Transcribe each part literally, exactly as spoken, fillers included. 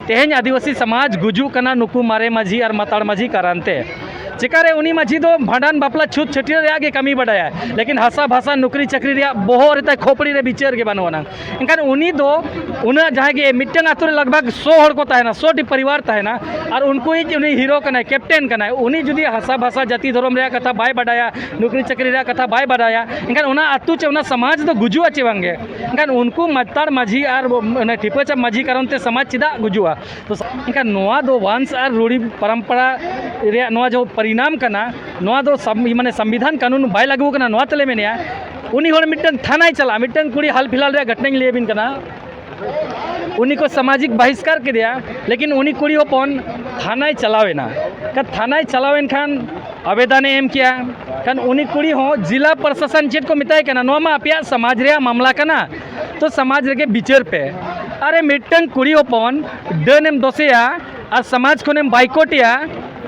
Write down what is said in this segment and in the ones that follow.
ᱛᱮᱦᱮᱧ ᱟᱹᱫᱤᱵᱟᱹᱥᱤ ᱥᱚᱢᱟᱡᱽ ᱜᱩᱡᱩᱜ ᱠᱟᱱᱟ ᱱᱩᱠᱩ ᱢᱟᱨᱮ ᱢᱟᱹᱡᱷᱤ ᱟᱨ ᱢᱟᱛᱟᱲ ᱢᱟᱹᱡᱷᱤ ᱠᱟᱨᱚᱱ ᱛᱮ᱾ ᱪᱮᱠᱟᱨᱮ ᱩᱱᱤ ᱢᱟᱹᱡᱷᱤ ᱫᱚ ᱵᱷᱟᱸᱰᱟᱱ, ᱵᱟᱯᱞᱟ, ᱪᱷᱩᱛ ᱪᱷᱟᱹᱴᱭᱟᱹᱨ ᱨᱮᱭᱟᱜ ᱜᱮ ᱠᱟᱹᱢᱤ ᱵᱟᱰᱟᱭᱟ, ᱞᱮᱠᱤᱱ ᱦᱟᱥᱟ ᱵᱷᱟᱥᱟ, ᱱᱚᱠᱨᱤ ᱪᱟᱹᱠᱨᱤ ᱨᱮᱭᱟᱜ ᱵᱚᱦᱚᱜ ᱨᱮ ᱛᱟᱭ ᱠᱷᱳᱯᱲᱤ ᱨᱮ ᱵᱤᱪᱟᱹᱨ ᱜᱮ ᱵᱟᱹᱱᱩᱜ ᱟᱱᱟᱝ᱾ ᱮᱱᱠᱷᱟᱱ ᱩᱱᱤ ᱫᱚ ᱩᱱᱟᱹᱜ, ᱡᱟᱦᱟᱸᱭ ᱜᱮ ᱢᱤᱫᱴᱟᱝ ᱟᱛᱳ ᱨᱮ ᱞᱟᱜᱽ ᱵᱷᱟᱜᱽ ᱥᱚ ᱦᱚᱲ ᱠᱚ ᱛᱟᱦᱮᱱᱟ, ᱥᱚ ᱴᱤ ᱯᱚᱨᱤᱵᱟᱨ ᱛᱟᱦᱮᱱᱟ, ᱟᱨ ᱩᱱᱠᱩᱭᱤᱡ ᱩᱱᱤ ᱦᱤᱨᱳ ᱠᱟᱱᱟᱭ, ᱠᱮᱯᱴᱮᱱ ᱠᱟᱱᱟᱭ, ᱩᱱᱤ ᱡᱩᱫᱤ ᱦᱟᱥᱟ ᱵᱷᱟᱥᱟ, ᱡᱟᱹᱛᱤ ᱫᱷᱚᱨᱚᱢ ᱨᱮᱭᱟᱜ ᱠᱟᱛᱷᱟ ᱵᱟᱭ ᱵᱟᱰᱟᱭᱟ, ᱱᱚᱠᱨᱤ ᱪᱟᱹᱠᱨᱤ ᱨᱮᱭᱟᱜ ᱠᱟᱛᱷᱟ ᱵᱟᱭ ᱵᱟᱰᱟᱭᱟ, ᱮᱱᱠᱷᱟᱱ ᱚᱱᱟ ᱟᱹᱛᱩ ᱪᱮ ᱚᱱᱟ ᱥᱚᱢᱟᱡᱽ ᱫᱚ ᱜᱩᱡᱩᱜᱼᱟ ᱪᱮ ᱵᱟᱝᱜᱮ? ᱮᱱᱠᱷᱟᱱ ᱩᱱᱠᱩ ᱢᱟᱛᱟᱲ ᱢᱟᱹᱡᱷᱤ ᱟᱨ ᱚᱱᱟ ᱴᱷᱤᱯᱟᱹ ᱪᱟᱯ ᱢᱟᱹᱡᱷᱤ ᱠᱟᱨᱚᱱ ᱛᱮ ᱥᱚᱢᱟᱡᱽ ᱪᱮᱫᱟᱜ ᱜᱩᱡᱩᱜᱼᱟ? ᱛᱚ ᱮᱱᱠᱷᱟᱱ ᱱᱚᱣᱟ ᱫᱚ ᱵᱚᱝᱥ ᱟᱨ ᱨᱩᱲᱤ ᱯᱚᱨᱚᱢᱯᱚᱨᱟ ᱨᱮᱭᱟᱜ ᱱᱚᱣᱟ ᱡᱟᱦᱟᱸ ᱯᱚᱨᱤᱱᱟᱢ ᱠᱟᱱᱟ, ᱱᱚᱣᱟ ᱫᱚ ᱥᱟᱢ-, ᱢᱟᱱᱮ ᱥᱚᱝᱵᱤᱫᱷᱟᱱ ᱠᱟᱹᱱᱩᱱ ᱵᱟᱭ ᱞᱟᱹᱜᱩ ᱠᱟᱱᱟ, ᱱᱚᱣᱟ ᱛᱮᱞᱮ ᱢᱮᱱᱮᱜᱼᱟ᱾ ᱩᱱᱤ ᱦᱚᱲ ᱢᱤᱫᱴᱟᱝ ᱛᱷᱟᱱᱟᱭ ᱪᱟᱞᱟᱜᱼᱟ, ᱢᱤᱫᱴᱟᱝ ᱠᱩᱲᱤ ᱦᱟᱞ ᱯᱷᱤᱞᱦᱟᱞ ᱨᱮᱭᱟᱜ ᱜᱷᱚᱴᱚᱱᱟᱧ ᱞᱟᱹᱭ ᱟᱹᱵᱤᱱ ᱠᱟᱱᱟ᱾ ᱩᱱᱤ ᱠᱚ ᱥᱟᱢᱟᱡᱤᱠ ᱵᱟᱦᱤᱥᱠᱟᱨ ᱠᱮᱫᱮᱭᱟ, ᱞᱮᱠᱤᱱ ᱩᱱᱤ ᱠᱩᱲᱤ ᱦᱚᱯᱚᱱ ᱛᱷᱟᱱᱟᱭ ᱪᱟᱞᱟᱣ ᱮᱱᱟ᱾ ᱮᱱᱠᱷᱟᱱ ᱛᱷᱟᱱᱟᱭ ᱪᱟᱞᱟᱣ ᱮᱱ ᱠᱷᱟᱱ ᱟᱵᱮᱫᱟᱱᱮ ᱮᱢ ᱠᱮᱜᱼᱟ᱾ ᱠᱷᱟᱱ ᱩᱱᱤ ᱠᱩᱲᱤ ᱦᱚᱸ ᱡᱤᱞᱟ ᱯᱨᱚᱥᱟᱥᱚᱱ ᱪᱮᱫ ᱠᱚ ᱢᱮᱛᱟᱭ ᱠᱟᱱᱟ, "ᱱᱚᱣᱟ ᱢᱟ ᱟᱯᱮᱭᱟᱜ ᱥᱚᱢᱟᱡᱽ ᱨᱮᱭᱟᱜ ᱢᱟᱢᱞᱟ ᱠᱟᱱᱟ, ᱛᱚ ᱥᱚᱢᱟᱡᱽ ᱨᱮᱜᱮ ᱵᱤᱪᱟᱹᱨ ᱯᱮ᱾" ᱟᱨᱮ ᱢᱤᱫᱴᱟᱝ ᱠᱩᱲᱤ ᱦᱚᱯᱚᱱ ᱰᱟᱹᱱ ᱮᱢ ᱫᱚᱥᱮᱭᱟ ᱟᱨ ᱥᱚᱢᱟᱡᱽ ᱠᱷᱚᱱᱮᱢ ᱵᱟᱭᱠᱚᱴᱮᱭᱟ,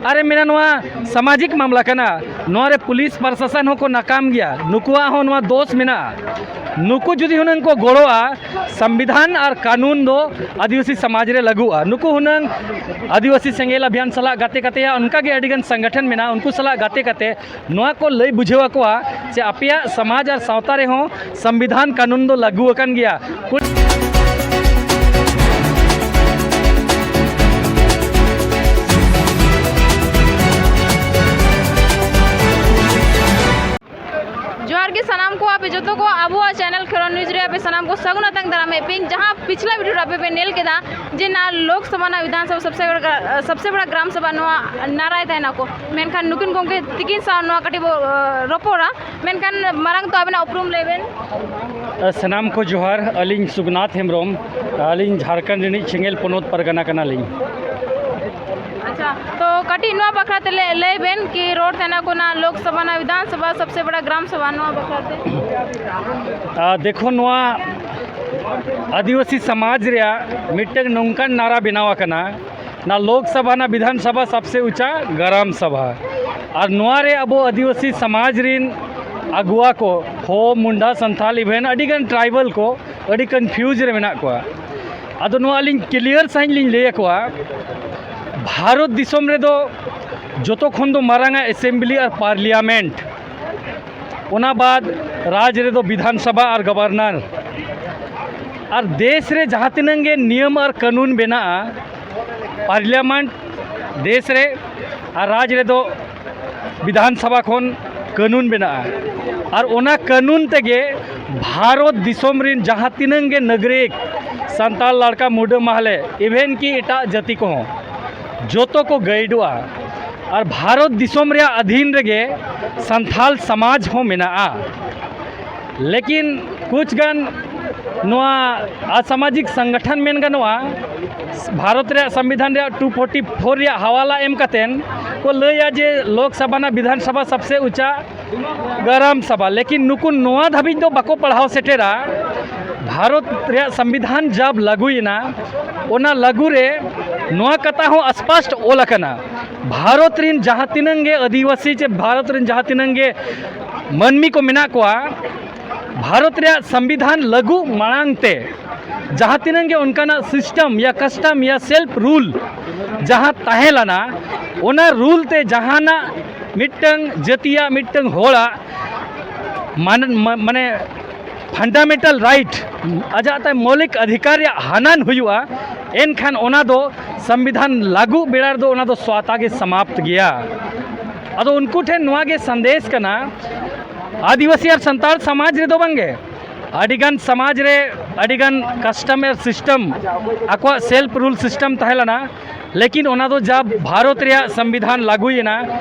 ᱟᱨᱮ ᱢᱮᱱᱟ ᱱᱚᱣᱟ ᱥᱟᱢᱟᱡᱤᱠ ᱢᱟᱢᱞᱟ ᱠᱟᱱᱟ, ᱱᱚᱣᱟ ᱨᱮ ᱯᱩᱞᱤᱥ ᱯᱨᱚᱥᱟᱥᱚᱱ ᱦᱚᱸᱠᱚ ᱱᱟᱠᱟᱢ ᱜᱮᱭᱟ, ᱱᱩᱠᱩᱣᱟᱜ ᱦᱚᱸ ᱱᱚᱣᱟ ᱫᱳᱥ ᱢᱮᱱᱟᱜᱼᱟ᱾ ᱱᱩᱠᱩ ᱡᱩᱫᱤ ᱦᱩᱱᱟᱹᱝ ᱠᱚ ᱜᱚᱲᱚᱜᱼᱟ, ᱥᱚᱝᱵᱤᱫᱷᱟᱱ ᱟᱨ ᱠᱟᱹᱱᱩᱱ ᱫᱚ ᱟᱹᱫᱤᱵᱟᱹᱥᱤ ᱥᱚᱢᱟᱡᱽ ᱨᱮ ᱞᱟᱹᱜᱩᱜᱼᱟ᱾ ᱱᱩᱠᱩ ᱦᱩᱱᱟᱹᱝ ᱟᱹᱫᱤᱵᱟᱹᱥᱤ ᱥᱮᱸᱜᱮᱞ ᱟᱵᱷᱤᱭᱟᱱ ᱥᱟᱞᱟᱜ ᱜᱟᱛᱮ ᱠᱟᱛᱮᱭᱟ, ᱚᱱᱠᱟᱜᱮ ᱟᱹᱰᱤᱜᱟᱱ ᱥᱚᱝᱜᱚᱴᱷᱚᱱ ᱢᱮᱱᱟᱜᱼᱟ, ᱩᱱᱠᱩ ᱥᱟᱞᱟᱜ ᱜᱟᱛᱮ ᱠᱟᱛᱮ ᱱᱚᱣᱟ ᱠᱚ ᱞᱟᱹᱭ ᱵᱩᱡᱷᱟᱹᱣ ᱟᱠᱚᱣᱟ ᱡᱮ ᱟᱯᱮᱭᱟᱜ ᱥᱚᱢᱟᱡᱽ ᱟᱨ ᱥᱟᱶᱛᱟ ᱨᱮᱦᱚᱸ ᱥᱚᱝᱵᱤᱫᱷᱟᱱ ᱠᱟᱹᱱᱩᱱ ᱫᱚ ᱞᱟᱹᱜᱩ ᱟᱠᱟᱱ ᱜᱮᱭᱟ᱾ ᱡᱚᱦᱟᱨ ᱜᱮ ᱥᱟᱱᱟᱢ ᱠᱚ, ᱟᱯᱮ ᱡᱚᱛᱚ ᱠᱚ ᱟᱵᱚᱣᱟᱜ ᱪᱮᱱᱮᱞ ᱠᱷᱮᱨᱣᱟᱞ ᱱᱤᱭᱩᱡᱽ ᱨᱮ ᱟᱯᱮ ᱥᱟᱱᱟᱢ ᱠᱚ ᱥᱟᱹᱜᱩᱱ ᱟᱛᱟᱝ ᱫᱟᱨᱟᱢᱮᱫ ᱯᱮᱭᱟᱹᱧ᱾ ᱡᱟᱦᱟᱸ ᱯᱤᱪᱷᱞᱟ ᱵᱷᱤᱰᱤᱭᱳ ᱨᱮ ᱟᱯᱮ ᱯᱮ ᱧᱮᱞ ᱠᱮᱫᱟ ᱡᱮ ᱱᱟ ᱞᱳᱠ ᱥᱚᱵᱷᱟ ᱱᱟ ᱵᱤᱫᱷᱟᱱ ᱥᱚᱵᱷᱟ ᱥᱚᱵᱥᱮ ᱵᱚᱲᱟ ᱜᱨᱟ-, ᱥᱚᱵᱥᱮ ᱵᱚᱲᱟ ᱜᱨᱟᱢ ᱥᱚᱵᱷᱟ ᱱᱚᱣᱟ ᱱᱟᱨᱟᱭ ᱛᱟᱦᱮᱱᱟ ᱠᱚ, ᱢᱮᱱᱠᱷᱟᱱ ᱱᱩᱠᱤᱱ ᱜᱚᱢᱠᱮ ᱛᱤᱠᱤᱱ ᱥᱟᱶ ᱱᱚᱣᱟ ᱠᱟᱹᱴᱤᱡ ᱵᱚ, ᱟ, ᱨᱚᱯᱚᱲᱟ᱾ ᱢᱮᱱᱠᱷᱟᱱ ᱢᱟᱨᱟᱝ ᱛᱚ ᱟᱵᱮᱱᱟᱜ ᱩᱯᱨᱩᱢ ᱞᱟᱹᱭ ᱵᱮᱱ᱾ ᱥᱟᱱᱟᱢ ᱠᱚ ᱡᱚᱦᱟᱨ, ᱟᱹᱞᱤᱧ ᱥᱩᱠᱱᱟᱛᱷ ᱦᱮᱢᱵᱨᱚᱢ, ᱟᱹᱞᱤᱧ ᱡᱷᱟᱲᱠᱷᱚᱸᱰ ᱨᱤᱱᱤᱡ ᱥᱮᱸᱜᱮᱞ ᱯᱚᱱᱚᱛ ᱯᱟᱨᱜᱟᱱᱟ ᱠᱟᱱᱟᱞᱤᱧ᱾ ᱟᱪᱪᱷᱟ, ᱛᱚ ᱠᱟᱹᱴᱤᱡ ᱱᱚᱣᱟ ᱵᱟᱠᱷᱨᱟ ᱛᱮ ᱞᱟᱹᱭ, ᱞᱟᱹᱭ ᱵᱮᱱ ᱠᱤ ᱨᱚᱲ ᱛᱟᱦᱮᱱᱟ ᱠᱚ ᱱᱟ ᱞᱳᱠ ᱥᱚᱵᱷᱟ ᱱᱟ ᱵᱤᱫᱷᱟᱱ ᱥᱚᱵᱷᱟ ᱥᱚᱵᱥᱮ ᱵᱚᱲᱟ ᱜᱨᱟᱢ ᱥᱚᱵᱷᱟ ᱱᱚᱣᱟ ᱵᱟᱠᱷᱨᱟ ᱛᱮ᱾ ᱟ, ᱫᱮᱠᱷᱚ, ᱱᱚᱣᱟ ᱟᱹᱫᱤᱵᱟᱹᱥᱤ ᱥᱚᱢᱟᱡᱽ ᱨᱮᱭᱟᱜ ᱢᱤᱫᱴᱟᱝ ᱱᱚᱝᱠᱟᱱ ᱱᱟᱨᱟ ᱵᱮᱱᱟᱣ ᱟᱠᱟᱱᱟ, ᱱᱟ ᱞᱳᱠ ᱥᱚᱵᱷᱟ ᱱᱟ ᱵᱤᱫᱷᱟᱱ ᱥᱚᱵᱷᱟ ᱥᱚᱵᱥᱮ ᱩᱪᱟ ᱜᱨᱟᱢ ᱥᱚᱵᱷᱟ᱾ ᱟᱨ ᱱᱚᱣᱟ ᱨᱮ ᱟᱵᱚ ᱟᱹᱫᱤᱵᱟᱹᱥᱤ ᱥᱚᱢᱟᱡᱽ ᱨᱤᱱ ᱟᱹᱜᱩᱣᱟ ᱠᱚ, ᱦᱳ, ᱢᱩᱱᱰᱟ, ᱥᱟᱱᱛᱷᱟᱞ, even ᱟᱹᱰᱤᱜᱟᱱ ᱴᱨᱟᱭᱵᱟᱞ ᱠᱚ ᱟᱹᱰᱤ ᱠᱚᱱᱯᱷᱤᱭᱩᱡᱽ ᱨᱮ ᱢᱮᱱᱟᱜ ᱠᱚᱣᱟ᱾ ᱟᱫᱚ ᱱᱚᱣᱟ ᱟᱹᱞᱤᱧ ᱠᱞᱤᱭᱟᱨ ᱥᱟᱺᱦᱤᱡ ᱞᱤᱧ ᱞᱟᱹᱭ ᱟᱠᱚᱣᱟ, ᱵᱷᱟᱨᱚᱛ ᱫᱤᱥᱚᱢ ᱨᱮᱫᱚ ᱡᱚᱛᱚ ᱠᱷᱚᱱ ᱫᱚ ᱢᱟᱨᱟᱝᱟ ᱮᱥᱮᱢᱵᱞᱤ ᱟᱨ ᱯᱟᱨᱞᱤᱭᱟᱢᱮᱱᱴ, ᱚᱱᱟ ᱵᱟᱫ ᱨᱟᱡᱽ ᱨᱮᱫᱚ ᱵᱤᱫᱷᱟᱱ ᱥᱚᱵᱷᱟ ᱟᱨ ᱜᱚᱵᱷᱚᱨᱱᱚᱨ᱾ ᱟᱨ ᱫᱮᱥ ᱨᱮ ᱡᱟᱦᱟᱸ ᱛᱤᱱᱟᱹᱝ ᱜᱮ ᱱᱤᱭᱚᱢ ᱟᱨ ᱠᱟᱹᱱᱩᱱ ᱵᱮᱱᱟᱜᱼᱟ, ᱯᱟᱨᱞᱤᱭᱟᱢᱮᱱᱴ ᱫᱮᱥ ᱨᱮ ᱟᱨ ᱨᱟᱡᱽ ᱨᱮᱫᱚ ᱵᱤᱫᱷᱟᱱ ᱥᱚᱵᱷᱟ ᱠᱷᱚᱱ ᱠᱟᱹᱱᱩᱱ ᱵᱮᱱᱟᱜᱼᱟ᱾ ᱟᱨ ᱚᱱᱟ ᱠᱟᱹᱱᱩᱱ ᱛᱮᱜᱮ ᱵᱷᱟᱨᱚᱛ ᱫᱤᱥᱚᱢ ᱨᱮᱱ ᱡᱟᱦᱟᱸ ᱛᱤᱱᱟᱹᱝ ᱜᱮ ᱱᱟᱜᱚᱨᱤᱠ, ᱥᱟᱱᱛᱟᱲ, ᱞᱟᱲᱠᱟ, ᱢᱩᱰᱟᱹ, ᱢᱟᱦᱞᱮ, ᱤᱵᱷᱮᱱ ᱠᱤ ᱮᱴᱟᱜ ᱡᱟᱹᱛᱤ ᱠᱚᱦᱚᱸ, ᱡᱚᱛᱚ ᱠᱚ ᱜᱟᱭᱤᱰᱚᱜᱼᱟ᱾ ᱟᱨ ᱵᱷᱟᱨᱚᱛ ᱫᱤᱥᱚᱢ ᱨᱮᱭᱟᱜ ᱟᱹᱫᱷᱤᱱ ᱨᱮᱜᱮ ᱥᱟᱱᱛᱟᱲ ᱥᱚᱢᱟᱡᱽ ᱦᱚᱸ ᱢᱮᱱᱟᱜᱼᱟ᱾ ᱞᱮᱠᱤᱱ ᱠᱩᱪ ᱜᱟᱱ ᱱᱚᱣᱟ ᱟᱥᱟᱢᱟᱡᱤᱠ ᱥᱚᱝᱜᱚᱴᱷᱚᱱ ᱢᱮᱱ ᱜᱟᱱᱚᱜᱼᱟ, ᱵᱷᱟᱨᱚᱛ ᱨᱮᱭᱟᱜ ᱥᱚᱝᱵᱤᱫᱷᱟᱱ ᱨᱮᱭᱟᱜ ᱴᱩ ᱯᱷᱳᱨᱴᱤ ᱯᱷᱳᱨ ᱨᱮᱭᱟᱜ ᱦᱟᱣᱟᱞᱟ ᱮᱢ ᱠᱟᱛᱮᱱ ᱠᱚ ᱞᱟᱹᱭᱟ ᱡᱮ ᱞᱳᱠ ᱥᱚᱵᱷᱟ ᱱᱟ ᱵᱤᱫᱷᱟᱱ ᱥᱚᱵᱷᱟ ᱥᱚᱵᱥᱮ ᱩᱪᱟ ᱜᱨᱟᱢ ᱥᱚᱵᱷᱟ, ᱞᱮᱠᱤᱱ ᱱᱩᱠᱩ ᱱᱚᱣᱟ ᱫᱷᱟᱹᱵᱤᱡ ᱫᱚ ᱵᱟᱠᱚ ᱯᱟᱲᱦᱟᱣ ᱥᱮᱴᱮᱨᱟ᱾ ᱵᱷᱟᱨᱚᱛ ᱨᱮᱭᱟᱜ ᱥᱚᱝᱵᱤᱫᱷᱟᱱ ᱡᱟᱵ ᱞᱟᱹᱜᱩᱭᱮᱱᱟ, ᱚᱱᱟ ᱞᱟᱹᱜᱩ ᱨᱮ ᱱᱚᱣᱟ ᱠᱟᱛᱷᱟ ᱦᱚᱸ ᱥᱯᱚᱥᱴ ᱚᱞ ᱟᱠᱟᱱᱟ, ᱵᱷᱟᱨᱚᱛ ᱨᱮᱱ ᱡᱟᱦᱟᱸ ᱛᱤᱱᱟᱹᱝ ᱜᱮ ᱟᱹᱫᱤᱵᱟᱹᱥᱤ ᱪᱮ ᱵᱷᱟᱨᱚᱛ ᱨᱮᱱ ᱡᱟᱦᱟᱸ ᱛᱤᱱᱟᱹᱝ ᱜᱮ ᱢᱟᱹᱱᱢᱤ ᱠᱚ ᱢᱮᱱᱟᱜ ᱠᱚᱣᱟ, ᱵᱷᱟᱨᱚᱛ ᱨᱮᱭᱟᱜ ᱥᱚᱝᱵᱤᱫᱷᱟᱱ ᱞᱟᱹᱜᱩ ᱢᱟᱲᱟᱝ ᱛᱮ ᱡᱟᱦᱟᱸ ᱛᱤᱱᱟᱹᱝ ᱜᱮ ᱚᱱᱠᱟᱱᱟᱜ ᱥᱤᱥᱴᱮᱢ ᱭᱟ ᱠᱟᱥᱴᱚᱢ ᱭᱟ ᱥᱮᱞᱯ ᱨᱩᱞ ᱡᱟᱦᱟᱸ ᱛᱟᱦᱮᱸ ᱞᱮᱱᱟ, ᱚᱱᱟ ᱨᱩᱞ ᱛᱮ ᱡᱟᱦᱟᱱᱟᱜ ᱢᱤᱫᱴᱟᱝ ᱡᱟᱹᱛᱤᱭᱟᱜ, ᱢᱤᱫᱴᱟᱝ ᱦᱚᱲᱟᱜ ᱢᱟᱱ-, ᱢᱟ-, ᱢᱟᱱᱮ ᱯᱷᱟᱱᱰᱟᱢᱮᱱᱴᱟᱞ ᱨᱟᱭᱤᱴ, ᱟᱡᱟᱜ ᱛᱟᱭ ᱢᱳᱣᱞᱤᱠ ᱚᱫᱷᱤᱠᱟᱨ ᱨᱮᱭᱟᱜ ᱦᱟᱱᱟᱱ ᱦᱩᱭᱩᱜᱼᱟ, ᱮᱱᱠᱷᱟᱱ ᱚᱱᱟ ᱫᱚ ᱥᱚᱝᱵᱤᱫᱷᱟᱱ ᱞᱟᱹᱜᱩ ᱵᱮᱲᱟ ᱨᱮᱫᱚ ᱚᱱᱟ ᱫᱚ ᱥᱣᱟᱛᱟ ᱜᱮ ᱥᱟᱢᱟᱯᱛ ᱜᱮᱭᱟ᱾ ᱟᱫᱚ ᱩᱱᱠᱩ ᱴᱷᱮᱱ ᱱᱚᱣᱟ ᱜᱮ ᱥᱟᱸᱫᱮᱥ ᱠᱟᱱᱟ, ᱟᱹᱫᱤᱵᱟᱹᱥᱤ ᱟᱨ ᱥᱟᱱᱛᱟᱲ ᱥᱚᱢᱟᱡᱽ ᱨᱮᱫᱚ ᱵᱟᱝᱜᱮ, ᱟᱹᱰᱤᱜᱟᱱ ᱥᱚᱢᱟᱡᱽ ᱨᱮ ᱟᱹᱰᱤᱜᱟᱱ ᱠᱟᱥᱴᱚᱢ ᱟᱨ ᱥᱤᱥᱴᱮᱢ, ᱟᱠᱚᱣᱟᱜ ᱥᱮᱞᱯ ᱨᱩᱞ ᱥᱤᱥᱴᱮᱢ ᱛᱟᱦᱮᱸ ᱞᱮᱱᱟ, ᱞᱮᱠᱤᱱ ᱚᱱᱟ ᱫᱚ ᱡᱟᱵ ᱵᱷᱟᱨᱚᱛ ᱨᱮᱭᱟᱜ ᱥᱚᱝᱵᱤᱫᱷᱟᱱ ᱞᱟᱹᱜᱩᱭᱮᱱᱟ,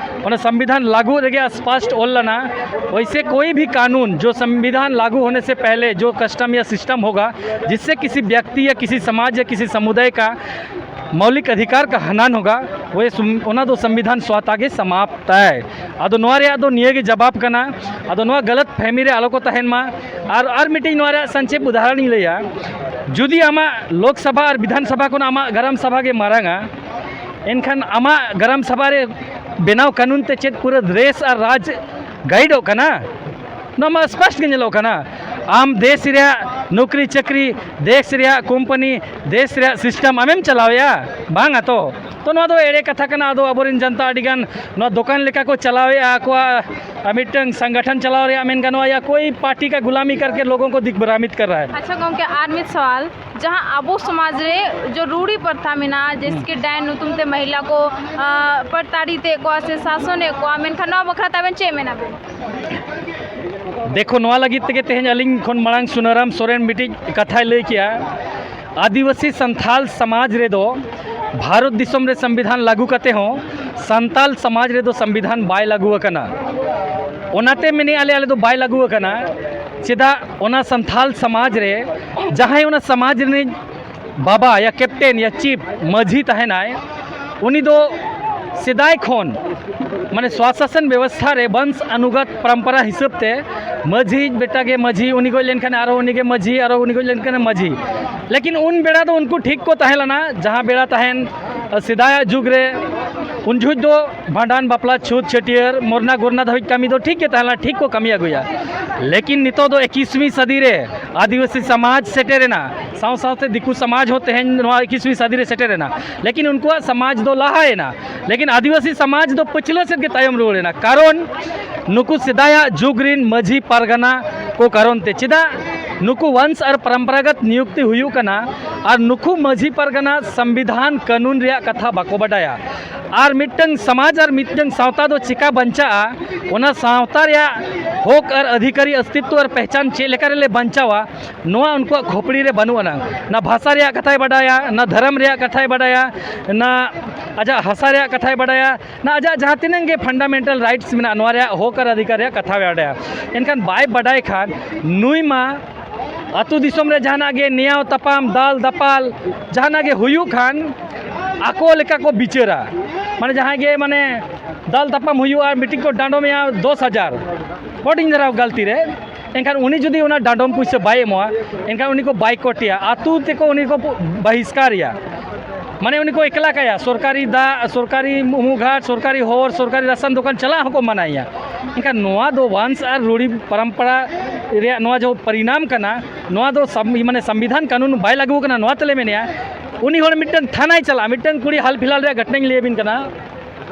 ᱚᱱᱟ ᱥᱚᱝᱵᱤᱫᱷᱟᱱ ᱞᱟᱹᱜᱩ ᱨᱮᱜᱮ ᱥᱯᱚᱥᱴ ᱚᱞ ᱞᱮᱱᱟ, ᱚᱭᱥᱮ ᱠᱳᱭ ᱵᱷᱤ ᱠᱟᱱᱩᱱ ᱡᱳ ᱥᱚᱝᱵᱤᱫᱷᱟᱱ ᱞᱟᱹᱜᱩ ᱦᱳᱱᱮ ᱥᱮ ᱯᱮᱦᱞᱮ ᱡᱳ ᱠᱟᱥᱴᱚᱢ ᱭᱟ ᱥᱤᱥᱴᱮᱢ ᱦᱳᱜᱟ, ᱡᱤᱥᱥᱮ ᱠᱤᱥᱤ ᱵᱭᱟᱠᱛᱤ ᱭᱟ ᱠᱤᱥᱤ ᱥᱚᱢᱟᱡᱽ ᱭᱟ ᱠᱤᱥᱤ ᱥᱚᱢᱩᱫᱟᱭ ᱠᱟ ᱢᱳᱣᱞᱤᱠ ᱚᱫᱷᱤᱠᱟᱨ ᱠᱟ ᱦᱟᱱᱟᱱ ᱦᱳᱜᱟ, ᱳᱭ ᱥᱩᱢ-, ᱚᱱᱟ ᱫᱚ ᱥᱚᱝᱵᱤᱫᱷᱟᱱ ᱥᱣᱟᱛᱟ ᱜᱮ ᱥᱟᱢᱟᱯᱛ ᱟᱭ᱾ ᱟᱫᱚ ᱱᱚᱣᱟ ᱨᱮᱭᱟᱜ ᱫᱚ ᱱᱤᱭᱟᱹ ᱜᱮ ᱡᱟᱵᱟᱵ ᱠᱟᱱᱟ᱾ ᱟᱫᱚ ᱱᱚᱣᱟ ᱜᱟᱞᱟᱛ ᱯᱷᱮᱦᱢᱤ ᱨᱮ ᱟᱞᱚ ᱠᱚ ᱛᱟᱦᱮᱱ ᱢᱟ᱾ ᱟᱨ, ᱟᱨ ᱢᱤᱫᱴᱤᱡ ᱱᱚᱣᱟ ᱨᱮᱭᱟᱜ ᱥᱚᱝᱠᱷᱮᱯ ᱩᱫᱟᱦᱚᱨᱚᱱ ᱤᱧ ᱞᱟᱹᱭᱟ, ᱡᱩᱫᱤ ᱟᱢᱟᱜ ᱞᱳᱠ ᱥᱚᱵᱷᱟ ᱟᱨ ᱵᱤᱫᱷᱟᱱ ᱥᱚᱵᱷᱟ ᱠᱷᱚᱱ ᱟᱢᱟᱜ ᱜᱨᱟᱢ ᱥᱚᱵᱷᱟ ᱜᱮ ᱢᱟᱨᱟᱝᱟ, ᱮᱱᱠᱷᱟᱱ ᱟᱢᱟᱜ ᱜᱨᱟᱢ ᱥᱚᱵᱷᱟ ᱨᱮ ᱵᱮᱱᱟᱣ ᱠᱟᱹᱱᱩᱱ ᱛᱮ ᱪᱮᱫ ᱯᱩᱨᱟᱹ ᱫᱮᱥ ᱟᱨ ᱨᱟᱡᱽ ᱜᱟᱭᱤᱰᱚᱜ ᱠᱟᱱᱟ? ᱱᱚᱣᱟ ᱢᱟ ᱥᱯᱚᱥᱴ ᱜᱮ ᱧᱮᱞᱚᱜ ᱠᱟᱱᱟ᱾ ᱟᱢ ᱫᱮᱥ ᱨᱮᱭᱟᱜ ᱱᱚᱠᱨᱤ ᱪᱟᱹᱠᱨᱤ, ᱫᱮᱥ ᱨᱮᱭᱟᱜ ᱠᱳᱢᱯᱟᱱᱤ, ᱫᱮᱥ ᱨᱮᱭᱟᱜ ᱥᱤᱥᱴᱮᱢ ᱟᱢᱮᱢ ᱪᱟᱞᱟᱣᱮᱫᱼᱟ? ᱵᱟᱝᱟ ᱛᱚ᱾ ᱛᱚ ᱱᱚᱣᱟ ᱫᱚ ᱮᱲᱮ ᱠᱟᱛᱷᱟ ᱠᱟᱱᱟ᱾ ᱟᱫᱚ ᱟᱵᱚᱨᱮᱱ ᱡᱟᱱᱛᱟ ᱟᱹᱰᱤᱜᱟᱱ ᱱᱚᱣᱟ ᱫᱚᱠᱟᱱ ᱞᱮᱠᱟ ᱠᱚ ᱪᱟᱞᱟᱣᱮᱫᱼᱟ, ᱟᱠᱚᱣᱟᱜ ᱟᱨ ᱢᱤᱫᱴᱟᱝ ᱥᱚᱝᱜᱚᱴᱷᱚᱱ ᱪᱟᱞᱟᱣ ᱨᱮᱭᱟᱜ ᱢᱮᱱ ᱜᱟᱱᱚᱜᱼᱟ, ᱭᱟ ᱠᱳᱭ ᱯᱟᱨᱴᱤ ᱠᱟ ᱜᱩᱞᱟᱢᱤ ᱠᱟᱨᱠᱮ ᱞᱳᱜᱚ ᱠᱚ ᱫᱤᱠ ᱵᱷᱨᱟᱢᱤᱛ ᱠᱟᱨ ᱨᱟᱦᱟ ᱦᱟᱭ᱾ ᱟᱪᱪᱷᱟ ᱜᱚᱢᱠᱮ, ᱟᱨ ᱢᱤᱫ ᱥᱟᱣᱟᱞ, ᱡᱟᱦᱟᱸ ᱟᱵᱚ ᱥᱚᱢᱟᱡᱽ ᱨᱮ ᱡᱚ ᱨᱩᱲᱤ ᱯᱨᱚᱛᱷᱟ ᱢᱮᱱᱟᱜᱼᱟ, ᱡᱮᱭᱥᱮ ᱠᱤ ᱰᱟᱭᱱ ᱧᱩᱛᱩᱢ ᱛᱮ ᱢᱟᱦᱤᱞᱟ ᱠᱚ ᱯᱨᱚᱛᱟᱲᱤᱛ ᱮᱫ ᱠᱚᱣᱟ ᱥᱮ ᱥᱟᱥᱚᱱ ᱮᱫ ᱠᱚᱣᱟ, ᱢᱮᱱᱠᱷᱟᱱ ᱱᱚᱣᱟ ᱵᱟᱠᱷᱨᱟ ᱛᱮ ᱟᱵᱮᱱ ᱪᱮᱫ ᱢᱮᱱᱟᱵᱮᱱ? ᱫᱮᱠᱷᱚ, ᱱᱚᱣᱟ ᱞᱟᱹᱜᱤᱫ ᱛᱮᱜᱮ ᱛᱮᱦᱮᱧ ᱟᱹᱞᱤᱧ ᱠᱷᱚᱱ ᱢᱟᱲᱟᱝ ᱥᱩᱱᱟᱨᱟᱢ ᱥᱚᱨᱮᱱ ᱢᱤᱫᱴᱤᱡ ᱠᱟᱛᱷᱟᱭ ᱞᱟᱹᱭ ᱠᱮᱜᱼᱟ᱾ ᱟᱹᱫᱤᱵᱟᱹᱥᱤ ᱥᱟᱱᱛᱷᱟᱞ ᱥᱚᱢᱟᱡᱽ ᱨᱮᱫᱚ ᱵᱷᱟᱨᱚᱛ ᱫᱤᱥᱚᱢ ᱨᱮ ᱥᱚᱝᱵᱤᱫᱷᱟᱱ ᱞᱟᱹᱜᱩ ᱠᱟᱛᱮ ᱦᱚᱸ ᱥᱟᱱᱛᱟᱞ ᱥᱚᱢᱟᱡᱽ ᱨᱮᱫᱚ ᱥᱚᱝᱵᱤᱫᱷᱟᱱ ᱵᱟᱭ ᱞᱟᱹᱜᱩ ᱟᱠᱟᱱᱟ᱾ ᱚᱱᱟᱛᱮ ᱢᱮᱱᱮᱫᱼᱟ ᱞᱮ, ᱟᱞᱮ ᱫᱚ ᱵᱟᱭ ᱞᱟᱹᱜᱩ ᱟᱠᱟᱱᱟ᱾ ᱪᱮᱫᱟᱜ? ᱚᱱᱟ ᱥᱟᱱᱛᱷᱟᱞ ᱥᱚᱢᱟᱡᱽ ᱨᱮ ᱡᱟᱦᱟᱸᱭ ᱚᱱᱟ ᱥᱚᱢᱟᱡᱽ ᱨᱤᱱᱤᱡ ᱵᱟᱵᱟ ᱭᱟ ᱠᱮᱯᱴᱮᱱ ᱭᱟ ᱪᱤᱯ ᱢᱟᱹᱡᱷᱤ ᱛᱟᱦᱮᱱᱟᱭ, ᱩᱱᱤ ᱫᱚ ᱥᱮᱫᱟᱭ ᱠᱷᱚᱱ ᱢᱟᱱᱮ ᱥᱣᱟᱥᱟᱥᱚᱱ ᱵᱮᱵᱚᱥᱛᱷᱟ ᱨᱮ ᱵᱚᱝᱥ ᱟᱱᱩᱜᱟᱛ ᱯᱚᱨᱚᱢᱯᱚᱨᱟ ᱦᱤᱥᱟᱹᱵ ᱛᱮ ᱢᱟᱹᱡᱷᱤ ᱵᱮᱴᱟ ᱜᱮ ᱢᱟᱹᱡᱷᱤ, ᱩᱱᱤ ᱜᱚᱡ ᱞᱮᱱᱠᱷᱟᱱ ᱟᱨᱦᱚᱸ ᱩᱱᱤ ᱜᱮ ᱢᱟᱹᱡᱷᱤ, ᱟᱨᱦᱚᱸ ᱩᱱᱤ ᱜᱚᱡ ᱞᱮᱱᱠᱷᱟᱱ ᱢᱟᱹᱡᱷᱤ᱾ ᱞᱮᱠᱤᱱ ᱩᱱ ᱵᱮᱲᱟ ᱫᱚ ᱩᱱᱠᱩ ᱴᱷᱤᱠ ᱠᱚ ᱛᱟᱦᱮᱸ ᱞᱮᱱᱟ, ᱡᱟᱦᱟᱸ ᱵᱮᱲᱟ ᱛᱟᱦᱮᱱ ᱥᱮᱫᱟᱭᱟᱜ ᱡᱩᱜᱽ ᱨᱮ, ᱩᱱ ᱡᱚᱦᱚᱜ ᱫᱚ ᱵᱷᱟᱸᱰᱟᱱ, ᱵᱟᱯᱞᱟ, ᱪᱷᱩᱛ, ᱪᱷᱟᱹᱴᱭᱟᱹᱨ, ᱢᱚᱨᱱᱟ ᱜᱚᱨᱱᱟ ᱫᱷᱟᱹᱵᱤᱡ ᱠᱟᱹᱢᱤ ᱫᱚ ᱴᱷᱤᱠ ᱜᱮ ᱛᱟᱦᱮᱸ ᱞᱮᱱᱟ, ᱴᱷᱤᱠ ᱠᱚ ᱠᱟᱹᱢᱤ ᱟᱹᱜᱩᱭᱟ᱾ ᱞᱮᱠᱤᱱ ᱱᱤᱛᱚᱜ ᱫᱚ ᱮᱠᱤᱥᱣᱤ ᱥᱟᱫᱤ ᱨᱮ ᱟᱹᱫᱤᱵᱟᱹᱥᱤ ᱥᱚᱢᱟᱡᱽ ᱥᱮᱴᱮᱨᱮᱱᱟ, ᱥᱟᱶ ᱥᱟᱶᱛᱮ ᱫᱤᱠᱩ ᱥᱚᱢᱟᱡᱽ ᱦᱚᱸ ᱛᱮᱦᱮᱧ ᱱᱚᱣᱟ ᱮᱠᱤᱥᱣᱤ ᱥᱟᱫᱤ ᱨᱮ ᱥᱮᱴᱮᱨᱮᱱᱟ᱾ ᱞᱮᱠᱤᱱ ᱩᱱᱠᱩᱣᱟᱜ ᱥᱚᱢᱟᱡᱽ ᱫᱚ ᱞᱟᱦᱟᱭᱮᱱᱟ, ᱞᱮᱠᱤᱱ ᱟᱹᱫᱤᱵᱟᱹᱥᱤ ᱥᱚᱢᱟᱡᱽ ᱫᱚ ᱯᱟᱹᱪᱷᱞᱟᱹ ᱥᱮᱫ ᱜᱮ ᱛᱟᱭᱚᱢ ᱨᱩᱣᱟᱹᱲᱮᱱᱟ᱾ ᱠᱟᱨᱚᱱ ᱱᱩᱠᱩ ᱥᱮᱫᱟᱭᱟᱜ ᱡᱩᱜᱽ ᱨᱤᱱ ᱢᱟᱹᱡᱷᱤ ᱯᱟᱨᱜᱟᱱᱟ ᱠᱚ ᱠᱟᱨᱚᱱ ᱛᱮ᱾ ᱪᱮᱫᱟᱜ? ᱱᱩᱠᱩ ᱣᱚᱝᱥ ᱟᱨ ᱯᱚᱨᱚᱢᱯᱚᱨᱟᱜᱚᱛ ᱱᱤᱭᱩᱠᱛᱤ ᱦᱩᱭᱩᱜ ᱠᱟᱱᱟ, ᱟᱨ ᱱᱩᱠᱩ ᱢᱟᱹᱡᱷᱤ ᱯᱟᱨᱜᱟᱱᱟ ᱥᱚᱝᱵᱤᱫᱷᱟᱱ ᱠᱟᱹᱱᱩᱱ ᱨᱮᱭᱟᱜ ᱠᱟᱛᱷᱟ ᱵᱟᱠᱚ ᱵᱟᱰᱟᱭᱟ᱾ ᱟᱨ ᱢᱤᱫᱴᱟᱝ ᱥᱚᱢᱟᱡᱽ ᱟᱨ ᱢᱤᱫᱴᱟᱝ ᱥᱟᱶᱛᱟ ᱫᱚ ᱪᱮᱠᱟ ᱵᱟᱧᱪᱟᱜᱼᱟ, ᱚᱱᱟ ᱥᱟᱶᱛᱟ ᱨᱮᱭᱟᱜ ᱦᱚᱠ ᱟᱨ ᱚᱫᱷᱤᱠᱟᱨᱤ ᱚᱥᱛᱤᱛᱣᱚ ᱟᱨ ᱯᱮᱦᱪᱟᱱ ᱪᱮᱫ ᱞᱮᱠᱟ ᱨᱮᱞᱮ ᱵᱟᱧᱪᱟᱣᱟ, ᱱᱚᱣᱟ ᱩᱱᱠᱩᱣᱟᱜ ᱠᱷᱚᱯᱲᱤ ᱨᱮ ᱵᱟᱹᱱᱩᱜ ᱟᱱᱟᱝ᱾ ᱱᱟ ᱵᱷᱟᱥᱟ ᱨᱮᱭᱟᱜ ᱠᱟᱛᱷᱟᱭ ᱵᱟᱰᱟᱭᱟ, ᱱᱟ ᱫᱷᱚᱨᱚᱢ ᱨᱮᱭᱟᱜ ᱠᱟᱛᱷᱟᱭ ᱵᱟᱰᱟᱭᱟ, ᱱᱟ ᱟᱡᱟᱜ ᱦᱟᱥᱟ ᱨᱮᱭᱟᱜ ᱠᱟᱛᱷᱟᱭ ᱵᱟᱰᱟᱭᱟ, ᱱᱟ ᱟᱡᱟᱜ ᱡᱟᱦᱟᱸ ᱛᱤᱱᱟᱹᱜ ᱜᱮ ᱯᱷᱟᱱᱰᱟᱢᱮᱱᱴᱟᱞ ᱨᱟᱭᱤᱴᱥ ᱢᱮᱱᱟᱜᱼᱟ, ᱱᱚᱣᱟ ᱨᱮᱭᱟᱜ ᱦᱚᱠ ᱟᱨ ᱚᱫᱷᱤᱠᱟᱨ ᱨᱮᱭᱟᱜ ᱠᱟᱛᱷᱟ ᱵᱟᱰᱟᱭᱟ᱾ ᱮᱱᱠᱷᱟᱱ ᱵᱟᱭ ᱵᱟᱰᱟᱭ ᱠᱷᱟᱱ ᱱᱩᱭ ᱢᱟ ᱟᱹᱛᱩ ᱫᱤᱥᱚᱢ ᱨᱮ ᱡᱟᱦᱟᱱᱟᱜ ᱜᱮ ᱱᱮᱭᱟᱣ ᱛᱟᱯᱟᱢ, ᱫᱟᱞ ᱫᱟᱯᱟᱞ ᱡᱟᱦᱟᱱᱟᱜ ᱜᱮ ᱦᱩᱭᱩᱜ ᱠᱷᱟᱱ ᱟᱠᱚ ᱞᱮᱠᱟ ᱠᱚ ᱵᱤᱪᱟᱹᱨᱟ᱾ ᱢᱟᱱᱮ ᱡᱟᱦᱟᱸᱭ ᱜᱮ ᱢᱟᱱᱮ ᱫᱟᱞ ᱛᱟᱯᱟᱢ ᱦᱩᱭᱩᱜᱼᱟ, ᱢᱤᱴᱤᱝ ᱠᱚ ᱰᱟᱸᱰᱚᱢᱮᱭᱟ ᱫᱚᱥ ᱦᱟᱡᱟᱨ ᱦᱩᱰᱤᱧ ᱫᱷᱟᱨᱟ ᱜᱟᱹᱞᱛᱤ ᱨᱮ, ᱮᱱᱠᱷᱟᱱ ᱩᱱᱤ ᱡᱩᱫᱤ ᱚᱱᱟ ᱰᱟᱸᱰᱚᱢ ᱯᱩᱭᱥᱟᱹ ᱵᱟᱭ ᱮᱢᱚᱜᱼᱟ, ᱮᱱᱠᱷᱟᱱ ᱩᱱᱤ ᱠᱚ ᱵᱟᱭᱠᱚᱴᱮᱭᱟ, ᱟᱹᱛᱩ ᱛᱮᱠᱚ ᱩᱱᱤ ᱠᱚ ᱵᱟᱦᱤᱥᱠᱟᱨᱮᱭᱟ᱾ ᱢᱟᱱᱮ ᱩᱱᱤ ᱠᱚ ᱮᱠᱞᱟ ᱠᱟᱭᱟ, ᱥᱚᱨᱠᱟᱨᱤ ᱫᱟᱜ, ᱥᱚᱨᱠᱟᱨᱤ ᱩᱢᱩᱜᱷᱟᱴ, ᱥᱚᱨᱠᱟᱨᱤ ᱦᱚᱨ, ᱥᱚᱨᱠᱟᱨᱤ ᱨᱟᱥᱚᱱ ᱫᱚᱠᱟᱱ ᱪᱟᱞᱟᱜ ᱦᱚᱸᱠᱚ ᱢᱟᱱᱟᱭᱮᱭᱟ᱾ ᱮᱱᱠᱷᱟᱱ ᱱᱚᱣᱟ ᱫᱚ ᱣᱚᱝᱥ ᱟᱨ ᱨᱩᱲᱤ ᱯᱚᱨᱚᱢᱯᱚᱨᱟ ᱨᱮᱭᱟᱜ ᱱᱚᱣᱟ ᱡᱟᱦᱟᱸ ᱯᱚᱨᱤᱱᱟᱢ ᱠᱟᱱᱟ, ᱱᱚᱣᱟ ᱫᱚ ᱥᱟᱢ-, ᱢᱟᱱᱮ ᱥᱚᱝᱵᱤᱫᱷᱟᱱ ᱠᱟᱹᱱᱩᱱ ᱵᱟᱭ ᱞᱟᱹᱜᱩ ᱠᱟᱱᱟ, ᱱᱚᱣᱟ ᱛᱮᱞᱮ ᱢᱮᱱᱮᱜᱼᱟ᱾ ᱩᱱᱤ ᱦᱚᱲ ᱢᱤᱫᱴᱟᱝ ᱛᱷᱟᱱᱟᱭ ᱪᱟᱞᱟᱜᱼᱟ, ᱢᱤᱫᱴᱟᱝ ᱠᱩᱲᱤ ᱦᱟᱞ ᱯᱷᱤᱞᱦᱟᱞ ᱨᱮᱭᱟᱜ ᱜᱷᱚᱴᱚᱱᱟᱧ ᱞᱟᱹᱭ ᱟᱵᱤᱱ ᱠᱟᱱᱟ᱾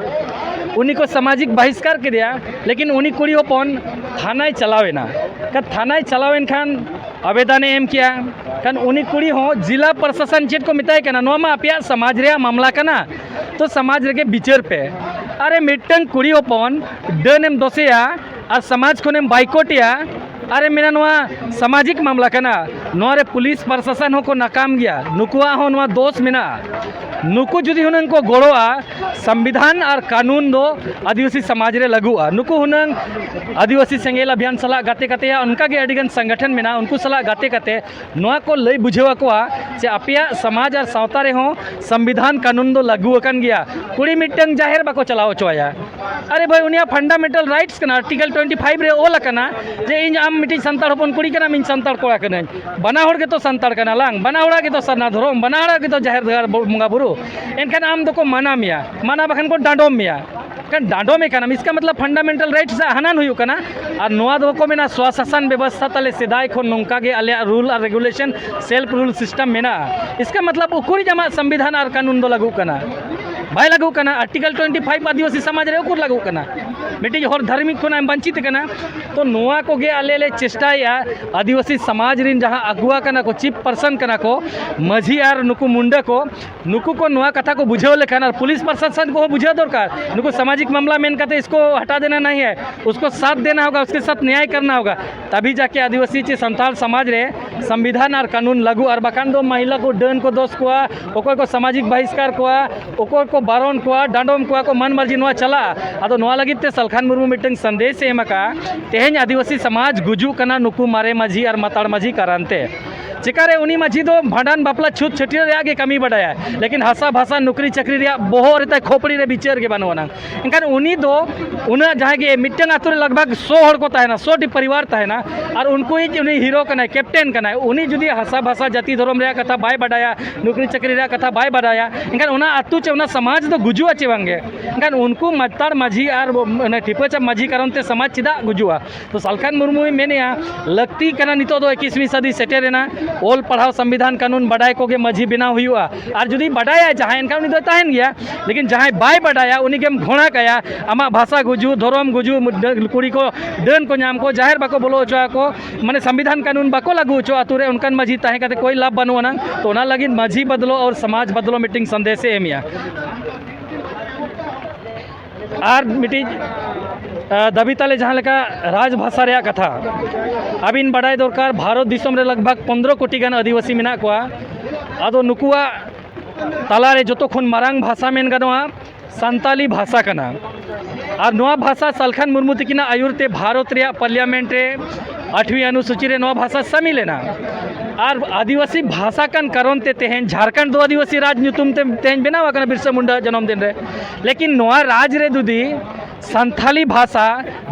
ᱩᱱᱤ ᱠᱚ ᱥᱟᱢᱟᱡᱤᱠ ᱵᱟᱦᱤᱥᱠᱟᱨ ᱠᱮᱫᱮᱭᱟ, ᱞᱮᱠᱤᱱ ᱩᱱᱤ ᱠᱩᱲᱤ ᱦᱚᱯᱚᱱ ᱛᱷᱟᱱᱟᱭ ᱪᱟᱞᱟᱣ ᱮᱱᱟ᱾ ᱠᱷᱟᱱ ᱛᱷᱟᱱᱟᱭ ᱪᱟᱞᱟᱣ ᱮᱱ ᱠᱷᱟᱱ ᱟᱵᱮᱫᱟᱱᱮ ᱮᱢ ᱠᱮᱜᱼᱟ᱾ ᱠᱷᱟᱱ ᱩᱱᱤ ᱠᱩᱲᱤ ᱦᱚᱸ ᱡᱤᱞᱟ ᱯᱨᱚᱥᱟᱥᱚᱱ ᱪᱮᱫ ᱠᱚ ᱢᱮᱛᱟᱭ ᱠᱟᱱᱟ, "ᱱᱚᱣᱟ ᱢᱟ ᱟᱯᱮᱭᱟᱜ ᱥᱚᱢᱟᱡᱽ ᱨᱮᱭᱟᱜ ᱢᱟᱢᱞᱟ ᱠᱟᱱᱟ, ᱛᱚ ᱥᱚᱢᱟᱡᱽ ᱨᱮᱜᱮ ᱵᱤᱪᱟᱹᱨ ᱯᱮ᱾" ᱟᱨᱮ ᱢᱤᱫᱴᱟᱝ ᱠᱩᱲᱤ ᱦᱚᱯᱚᱱ ᱰᱟᱹᱱ ᱮᱢ ᱫᱳᱥᱮᱭᱟ ᱟᱨ ᱥᱚᱢᱟᱡᱽ ᱠᱷᱚᱱᱮᱢ ᱵᱟᱭᱠᱚᱴᱮᱭᱟ, ᱟᱨᱮ ᱢᱮᱱᱟ ᱱᱚᱣᱟ ᱥᱟᱢᱟᱡᱤᱠ ᱢᱟᱢᱞᱟ ᱠᱟᱱᱟ, ᱱᱚᱣᱟ ᱨᱮ ᱯᱩᱞᱤᱥ ᱯᱨᱚᱥᱟᱥᱚᱱ ᱦᱚᱸᱠᱚ ᱱᱟᱠᱟᱢ ᱜᱮᱭᱟ, ᱱᱩᱠᱩᱣᱟᱜ ᱦᱚᱸ ᱱᱚᱣᱟ ᱫᱳᱥ ᱢᱮᱱᱟᱜᱼᱟ᱾ ᱱᱩᱠᱩ ᱡᱩᱫᱤ ᱦᱩᱱᱟᱹᱝ ᱠᱚ ᱜᱚᱲᱚᱜᱼᱟ, ᱥᱚᱝᱵᱤᱫᱷᱟᱱ ᱟᱨ ᱠᱟᱹᱱᱩᱱ ᱫᱚ ᱟᱹᱫᱤᱵᱟᱹᱥᱤ ᱥᱚᱢᱟᱡᱽ ᱨᱮ ᱞᱟᱹᱜᱩᱜᱼᱟ᱾ ᱱᱩᱠᱩ ᱦᱩᱱᱟᱹᱝ ᱟᱹᱫᱤᱵᱟᱹᱥᱤ ᱥᱮᱸᱜᱮᱞ ᱟᱵᱷᱤᱭᱟᱱ ᱥᱟᱞᱟᱜ ᱜᱟᱛᱮ ᱠᱟᱛᱮᱭᱟ, ᱚᱱᱠᱟᱜᱮ ᱟᱹᱰᱤᱜᱟᱱ ᱥᱚᱝᱜᱚᱴᱷᱚᱱ ᱢᱮᱱᱟᱜᱼᱟ, ᱩᱱᱠᱩ ᱥᱟᱞᱟᱜ ᱜᱟᱛᱮ ᱠᱟᱛᱮ ᱱᱚᱣᱟ ᱠᱚ ᱞᱟᱹᱭ ᱵᱩᱡᱷᱟᱹᱣ ᱟᱠᱚᱣᱟ ᱡᱮ ᱟᱯᱮᱭᱟᱜ ᱥᱚᱢᱟᱡᱽ ᱟᱨ ᱥᱟᱶᱛᱟ ᱨᱮᱦᱚᱸ ᱥᱚᱝᱵᱤᱫᱷᱟᱱ ᱠᱟᱹᱱᱩᱱ ᱫᱚ ᱞᱟᱹᱜᱩ ᱟᱠᱟᱱ ᱜᱮᱭᱟ᱾ ᱠᱩᱲᱤ ᱢᱤᱫᱴᱟᱝ ᱡᱟᱦᱮᱨ ᱵᱟᱠᱚ ᱪᱟᱞᱟᱣ ᱦᱚᱪᱚ ᱟᱭᱟ᱾ ᱟᱨᱮ ᱵᱷᱟᱹᱭ, ᱩᱱᱤᱭᱟᱜ ᱯᱷᱟᱱᱰᱟᱢᱮᱱᱴᱟᱞ ᱨᱟᱭᱤᱴᱥ ᱠᱟᱱᱟ, ᱟᱨᱴᱤᱠᱮᱞ ᱴᱩᱭᱮᱱᱴᱤ ᱯᱷᱟᱭᱤᱵᱷ ᱨᱮ ᱚᱞ ᱟᱠᱟᱱᱟ ᱡᱮ ᱤᱧ ᱟᱢ ᱢᱤᱫᱴᱤᱡ ᱥᱟᱱᱛᱟᱲ ᱦᱚᱯᱚᱱ ᱠᱩᱲᱤ ᱠᱟᱱᱟᱢ, ᱤᱧ ᱥᱟᱱᱛᱟᱲ ᱠᱚᱲᱟ ᱠᱟᱹᱱᱟᱹᱧ, ᱵᱟᱱᱟ ᱦᱚᱲ ᱜᱮᱛᱚ ᱥᱟᱱᱛᱟᱲ ᱠᱟᱱᱟ ᱞᱟᱝ, ᱵᱟᱱᱟ ᱦᱚᱲᱟᱜ ᱜᱮᱛᱚ ᱥᱟᱨᱱᱟ ᱫᱷᱚᱨᱚᱢ, ᱵᱟᱱᱟ ᱦᱚᱲᱟᱜ ᱜᱮᱛᱚ ᱡᱟᱦᱮᱨ ᱜᱟᱲ ᱵᱚ-, ᱵᱚᱸᱜᱟ ᱵᱩᱨᱩ᱾ ᱮᱱᱠᱷᱟᱱ ᱟᱢ ᱫᱚᱠᱚ ᱢᱟᱱᱟ ᱢᱮᱭᱟ, ᱢᱟᱱᱟ ᱵᱟᱠᱷᱟᱱ ᱠᱚ ᱰᱟᱸᱰᱚᱢ ᱢᱮᱭᱟ᱾ ᱠᱟᱱ ᱰᱟᱸᱰᱚᱢᱮ ᱠᱟᱱᱟᱢ, ᱤᱥᱠᱟ ᱢᱚᱛᱞᱚᱵ ᱯᱷᱟᱱᱰᱟᱢᱮᱱᱴᱟᱞ ᱨᱟᱭᱤᱴᱥ ᱨᱮᱭᱟᱜ ᱦᱟᱱᱟᱱ ᱦᱩᱭᱩᱜ ᱠᱟᱱᱟ᱾ ᱟᱨ ᱱᱚᱣᱟ ᱫᱚ ᱠᱚ ᱢᱮᱱᱟ ᱥᱣᱟᱥᱟᱥᱚᱱ ᱵᱮᱵᱚᱥᱛᱷᱟ ᱛᱟᱞᱮ, ᱥᱮᱫᱟᱭ ᱠᱷᱚᱱ ᱱᱚᱝᱠᱟ ᱜᱮ ᱟᱞᱮᱭᱟᱜ ᱨᱩᱞ ᱟᱨ ᱨᱮᱜᱩᱞᱮᱥᱚᱱ, ᱥᱮᱞᱯ ᱨᱩᱞ ᱥᱤᱥᱴᱮᱢ ᱢᱮᱱᱟᱜᱼᱟ᱾ ᱤᱥᱠᱟ ᱢᱚᱛᱞᱚᱵ ᱩᱠᱩᱨᱤᱡ ᱟᱢᱟᱜ ᱥᱚᱝᱵᱤᱫᱷᱟᱱ ᱟᱨ ᱠᱟᱹᱱᱩᱱ ᱫᱚ ᱞᱟᱹᱜᱩᱜ ᱠᱟᱱᱟ? ᱵᱟᱭ ᱞᱟᱹᱜᱩᱜ ᱠᱟᱱᱟ᱾ ᱟᱨᱴᱤᱠᱮᱞ ᱴᱩᱭᱮᱱᱴᱤ ᱯᱷᱟᱭᱤᱵᱷ ᱟᱹᱫᱤᱵᱟᱹᱥᱤ ᱥᱚᱢᱟᱡᱽ ᱨᱮ ᱩᱠᱩᱨ ᱞᱟᱹᱜᱩᱜ ᱠᱟᱱᱟ? ᱢᱤᱫᱴᱤᱡ ᱦᱚᱲ ᱫᱷᱟᱨᱢᱤᱠ ᱠᱷᱚᱱᱟᱜ ᱮᱢ ᱵᱚᱧᱪᱤᱛ ᱠᱟᱱᱟ᱾ ᱛᱚ ᱱᱚᱣᱟ ᱠᱚᱜᱮ ᱟᱞᱮ ᱞᱮ ᱪᱮᱥᱴᱟᱭᱮᱫᱼᱟ, ᱟᱹᱫᱤᱵᱟᱹᱥᱤ ᱥᱚᱢᱟᱡᱽ ᱨᱮᱱ ᱡᱟᱦᱟᱸ ᱟᱹᱜᱩᱣᱟ ᱠᱟᱱᱟ ᱠᱚ, ᱪᱤᱯ ᱯᱟᱨᱥᱚᱱ ᱠᱟᱱᱟ ᱠᱚ, ᱢᱟᱹᱡᱷᱤ ᱟᱨ ᱱᱩᱠᱩ ᱢᱩᱱᱰᱟᱹ ᱠᱚ, ᱱᱩᱠᱩ ᱠᱚ ᱱᱚᱣᱟ ᱠᱟᱛᱷᱟ ᱠᱚ ᱵᱩᱡᱷᱟᱹᱣ ᱞᱮᱠᱷᱟᱱ, ᱟᱨ ᱯᱩᱞᱤᱥ ᱯᱨᱚᱥᱟᱥᱚᱱ ᱠᱚᱦᱚᱸ ᱵᱩᱡᱷᱟᱹᱣ ᱫᱚᱨᱠᱟᱨ, ᱱᱩᱠᱩ ᱥᱟᱢᱟᱡᱤᱠ ᱢᱟᱢᱞᱟ ᱢᱮᱱ ᱠᱟᱛᱮ ᱤᱥᱠᱚ ᱦᱟᱴᱟ ᱫᱮᱱᱟ ᱱᱟᱦᱤ ᱦᱟᱭ, ᱩᱥᱠᱚ ᱥᱟᱛᱷ ᱫᱮᱱᱟ ᱦᱳᱜᱟ, ᱩᱥᱠᱮ ᱥᱟᱛᱷ ᱱᱭᱟᱭ ᱠᱟᱨᱱᱟ ᱦᱳᱜᱟ, ᱛᱟᱵᱷᱤ ᱡᱟᱠᱮ ᱟᱹᱫᱤᱵᱟᱹᱥᱤ ᱪᱮ ᱥᱟᱱᱛᱟᱲ ᱥᱚᱢᱟᱡᱽ ᱨᱮ ᱥᱚᱝᱵᱤᱫᱷᱟᱱ ᱟᱨ ᱠᱟᱹᱱᱩᱱ ᱞᱟᱹᱜᱩ᱾ ᱟᱨ ᱵᱟᱠᱷᱟᱱ ᱫᱚ ᱢᱟᱦᱤᱞᱟ ᱠᱚ ᱰᱟᱹᱱ ᱠᱚ ᱫᱳᱥ ᱠᱚᱣᱟ, ᱚᱠᱚᱭ ᱠᱚ ᱥᱟᱢᱟᱡᱤᱠ ᱵᱟᱦᱤᱥᱠᱟᱨ ᱠᱚᱣᱟ, ᱚᱠᱚᱭ ᱠᱚ ᱵᱟᱨᱚᱱ ᱠᱚᱣᱟ, ᱰᱟᱸᱰᱚᱢ ᱠᱚᱣᱟ ᱠᱚ, ᱢᱟᱹᱱ ᱢᱟᱹᱨᱡᱤ ᱱᱚᱣᱟ ᱪᱟᱞᱟᱜᱼᱟ᱾ ᱟᱫᱚ ᱱᱚᱣᱟ ᱞᱟᱹᱜᱤᱫ ᱛᱮ ᱥᱟᱞᱠᱷᱟᱱ ᱢᱩᱨᱢᱩ ᱢᱤᱫᱴᱟᱝ ᱥᱟᱸᱫᱮᱥ ᱮ ᱮᱢ ᱟᱠᱟᱫᱼᱟ, ᱛᱮᱦᱮᱧ ᱟᱹᱫᱤᱵᱟᱹᱥᱤ ᱥᱚᱢᱟᱡᱽ ᱜᱩᱡᱩᱜ ᱠᱟᱱᱟ ᱱᱩᱠᱩ ᱢᱟᱨᱮ ᱢᱟᱹᱡᱷᱤ ᱟᱨ ᱢᱟᱛᱟᱲ ᱢᱟᱹᱡᱷᱤ ᱠᱟᱨᱚᱱ ᱛᱮ᱾ ᱪᱮᱠᱟᱨᱮ ᱩᱱᱤ ᱢᱟᱹᱡᱷᱤ ᱫᱚ ᱵᱷᱟᱸᱰᱟᱱ, ᱵᱟᱯᱞᱟ, ᱪᱷᱩᱛ, ᱪᱷᱟᱹᱴᱭᱟᱹᱨ ᱨᱮᱭᱟᱜ ᱜᱮ ᱠᱟᱹᱢᱤ ᱵᱟᱰᱟᱭᱟ, ᱞᱮᱠᱤᱱ ᱦᱟᱥᱟ ᱵᱷᱟᱥᱟ, ᱱᱚᱠᱨᱤ ᱪᱟᱹᱠᱨᱤ ᱨᱮᱭᱟᱜ ᱵᱚᱦᱚᱜ ᱨᱮ ᱛᱟᱭ ᱠᱷᱳᱯᱲᱤ ᱨᱮ ᱵᱤᱪᱟᱹᱨ ᱜᱮ ᱵᱟᱹᱱᱩᱜ ᱟᱱᱟᱝ᱾ ᱮᱱᱠᱷᱟᱱ ᱩᱱᱤ ᱫᱚ ᱩᱱᱟᱹᱜ ᱡᱟᱦᱟᱸᱭ ᱜᱮ ᱢᱤᱫᱴᱟᱝ ᱟᱛᱳ ᱨᱮ ᱞᱟᱜᱽ ᱵᱷᱟᱜᱽ ᱥᱚ ᱦᱚᱲ ᱠᱚ ᱛᱟᱦᱮᱱᱟ, ᱥᱚ ᱴᱤ ᱯᱚᱨᱤᱵᱟᱨ ᱛᱟᱦᱮᱱᱟ, ᱟᱨ ᱩᱱᱠᱩᱭᱤᱡ ᱩᱱᱤ ᱦᱤᱨᱳ ᱠᱟᱱᱟᱭ, ᱠᱮᱯᱴᱮᱱ ᱠᱟᱱᱟᱭ᱾ ᱩᱱᱤ ᱡᱩᱫᱤ ᱦᱟᱥᱟ ᱵᱷᱟᱥᱟ, ᱡᱟᱹᱛᱤ ᱫᱷᱚᱨᱚᱢ ᱨᱮᱭᱟᱜ ᱠᱟᱛᱷᱟ ᱵᱟᱭ ᱵᱟᱰᱟᱭᱟ, ᱱᱚᱠᱨᱤ ᱪᱟᱹᱠᱨᱤ ᱨᱮᱭᱟᱜ ᱠᱟᱛᱷᱟ ᱵᱟᱭ ᱵᱟᱰᱟᱭᱟ, ᱮᱱᱠᱷᱟᱱ ᱚᱱᱟ ᱟᱛᱳ ᱪᱮ ᱚᱱᱟ ᱥᱚᱢᱟᱡᱽ ᱫᱚ ᱜᱩᱡᱩᱜᱼᱟ ᱪᱮ ᱵᱟᱝᱜᱮ? ᱮᱱᱠᱷᱟᱱ ᱩᱱᱠᱩ ᱢᱟᱛᱟᱲ ᱢᱟᱹᱡᱷᱤ ᱟᱨ ᱚᱱᱟ ᱴᱷᱤᱯᱟᱹ ᱪᱟᱯ ᱢᱟᱹᱡᱷᱤ ᱠᱟᱨᱚᱱ ᱛᱮ ᱥᱚᱢᱟᱡᱽ ᱪᱮᱫᱟᱜ ᱜᱩᱡᱩᱜᱼᱟ? ᱛᱚ ᱥᱟᱞᱠᱷᱟᱱ ᱢᱩᱨᱢᱩᱭ ᱢᱮᱱᱮᱜᱼᱟ, ᱞᱟᱹᱠᱛᱤ ᱠᱟᱱᱟ, ᱱᱤᱛᱚᱜ ᱫᱚ ᱮᱠᱤᱥ ᱢᱤ ᱥᱟᱹᱫᱤ ᱥᱮᱴᱮᱨ ᱮᱱᱟ, ᱚᱞ ᱯᱟᱲᱦᱟᱣ ᱥᱚᱝᱵᱤᱫᱷᱟᱱ ᱠᱟᱹᱱᱩᱱ ᱵᱟᱰᱟᱭ ᱠᱚᱜᱮ ᱢᱟᱹᱡᱷᱤ ᱵᱮᱱᱟᱣ ᱦᱩᱭᱩᱜᱼᱟ᱾ ᱟᱨ ᱡᱩᱫᱤ ᱵᱟᱰᱟᱭᱟ ᱡᱟᱦᱟᱸᱭ, ᱮᱱᱠᱷᱟᱱ ᱩᱱᱤ ᱫᱚᱭ ᱛᱟᱦᱮᱱ ᱜᱮᱭᱟ᱾ ᱞᱮᱠᱤᱱ ᱡᱟᱦᱟᱸᱭ ᱵᱟᱭ ᱵᱟᱰᱟᱭᱟ, ᱩᱱᱤ ᱜᱮᱢ ᱜᱷᱚᱲᱟ ᱠᱟᱭᱟ, ᱟᱢᱟᱜ ᱵᱷᱟᱥᱟ ᱜᱩᱡᱩᱜ, ᱫᱷᱚᱨᱚᱢ ᱜᱩᱡᱩᱜ, ᱠᱩᱲᱤ ᱠᱚ ᱰᱟᱹᱱ ᱠᱚ ᱧᱟᱢ ᱠᱚ, ᱡᱟᱦᱮᱨ ᱵᱟᱠᱚ ᱵᱚᱞᱚ ᱦᱚᱪᱚ ᱟᱠᱚ, ᱢᱟᱱᱮ ᱥᱚᱝᱵᱤᱫᱷᱟᱱ ᱠᱟᱹᱱᱩᱱ ᱵᱟᱠᱚ ᱞᱟᱹᱜᱩ ᱦᱚᱪᱚ ᱟᱛᱳ ᱨᱮ, ᱚᱱᱠᱟᱱ ᱢᱟᱹᱡᱷᱤ ᱛᱟᱦᱮᱸ ᱠᱟᱛᱮ ᱠᱳᱭ ᱞᱟᱵᱷ ᱵᱟᱹᱱᱩᱜ ᱟᱱᱟᱝ᱾ ᱛᱚ ᱚᱱᱟ ᱞᱟᱹᱜᱤᱫ ᱢᱟᱹᱡᱷᱤ ᱵᱚᱫᱞᱚ ᱟᱨ ᱥᱚᱢᱟᱡᱽ ᱵᱚᱫᱞᱚ ᱢᱤᱫᱴᱤᱝ ᱥᱟᱸᱫᱮᱥ ᱮ ᱮᱢᱮᱜᱼᱟ᱾ ᱟᱨ ᱢᱤᱫᱴᱤᱡ, ᱟ, ᱫᱟᱹᱵᱤ ᱛᱟᱞᱮ ᱡᱟᱦᱟᱸ ᱞᱮᱠᱟ ᱨᱟᱡᱽ ᱵᱷᱟᱥᱟ ᱨᱮᱭᱟᱜ ᱠᱟᱛᱷᱟ, ᱟᱹᱵᱤᱱ ᱵᱟᱰᱟᱭ ᱫᱚᱨᱠᱟᱨ, ᱵᱷᱟᱨᱚᱛ ᱫᱤᱥᱚᱢ ᱨᱮ ᱞᱟᱜᱽ ᱵᱷᱟᱜᱽ ᱯᱚᱱᱫᱽᱨᱚ ᱠᱳᱴᱤ ᱜᱟᱱ ᱟᱹᱫᱤᱵᱟᱹᱥᱤ ᱢᱮᱱᱟᱜ ᱠᱚᱣᱟ᱾ ᱟᱫᱚ ᱱᱩᱠᱩᱣᱟᱜ ᱛᱟᱞᱟᱨᱮ ᱡᱚᱛᱚ ᱠᱷᱚᱱ ᱢᱟᱨᱟᱝ ᱵᱷᱟᱥᱟ ᱢᱮᱱ ᱜᱟᱱᱚᱜᱼᱟ ᱥᱟᱱᱛᱟᱞᱤ ᱵᱷᱟᱥᱟ ᱠᱟᱱᱟ᱾ ᱟᱨ ᱱᱚᱣᱟ ᱵᱷᱟᱥᱟ ᱥᱟᱞᱠᱷᱟᱱ ᱢᱩᱨᱢᱩ ᱛᱤᱠᱤᱱᱟᱜ ᱟᱹᱭᱩᱨ ᱛᱮ ᱵᱷᱟᱨᱚᱛ ᱨᱮᱭᱟᱜ ᱯᱟᱨᱞᱤᱭᱟᱢᱮᱱᱴ ᱨᱮ ᱟᱴᱷᱣᱤ ᱚᱱᱩᱥᱩᱪᱤ ᱨᱮ ᱱᱚᱣᱟ ᱵᱷᱟᱥᱟ ᱥᱟᱹᱢᱤᱞ ᱮᱱᱟ᱾ ᱟᱨ ᱟᱹᱫᱤᱵᱟᱹᱥᱤ ᱵᱷᱟᱥᱟ ᱠᱟᱱ ᱠᱟᱨᱚᱱ ᱛᱮ ᱛᱮᱦᱮᱧ ᱡᱷᱟᱲᱠᱷᱚᱸᱰ ᱫᱚ ᱟᱹᱫᱤᱵᱟᱹᱥᱤ ᱨᱟᱡᱽ ᱧᱩᱛᱩᱢ ᱛᱮ ᱛᱮᱦᱮᱧ ᱵᱮᱱᱟᱣ ᱟᱠᱟᱱᱟ ᱵᱤᱨᱥᱟ ᱢᱩᱱᱰᱟ ᱡᱚᱱᱚᱢ ᱫᱤᱱ ᱨᱮ᱾ ᱞᱮᱠᱤᱱ ᱱᱚᱣᱟ ᱨᱟᱡᱽ ᱨᱮ ᱡᱩᱫᱤ ᱥᱟᱱᱛᱷᱟᱞᱤ ᱵᱷᱟᱥᱟ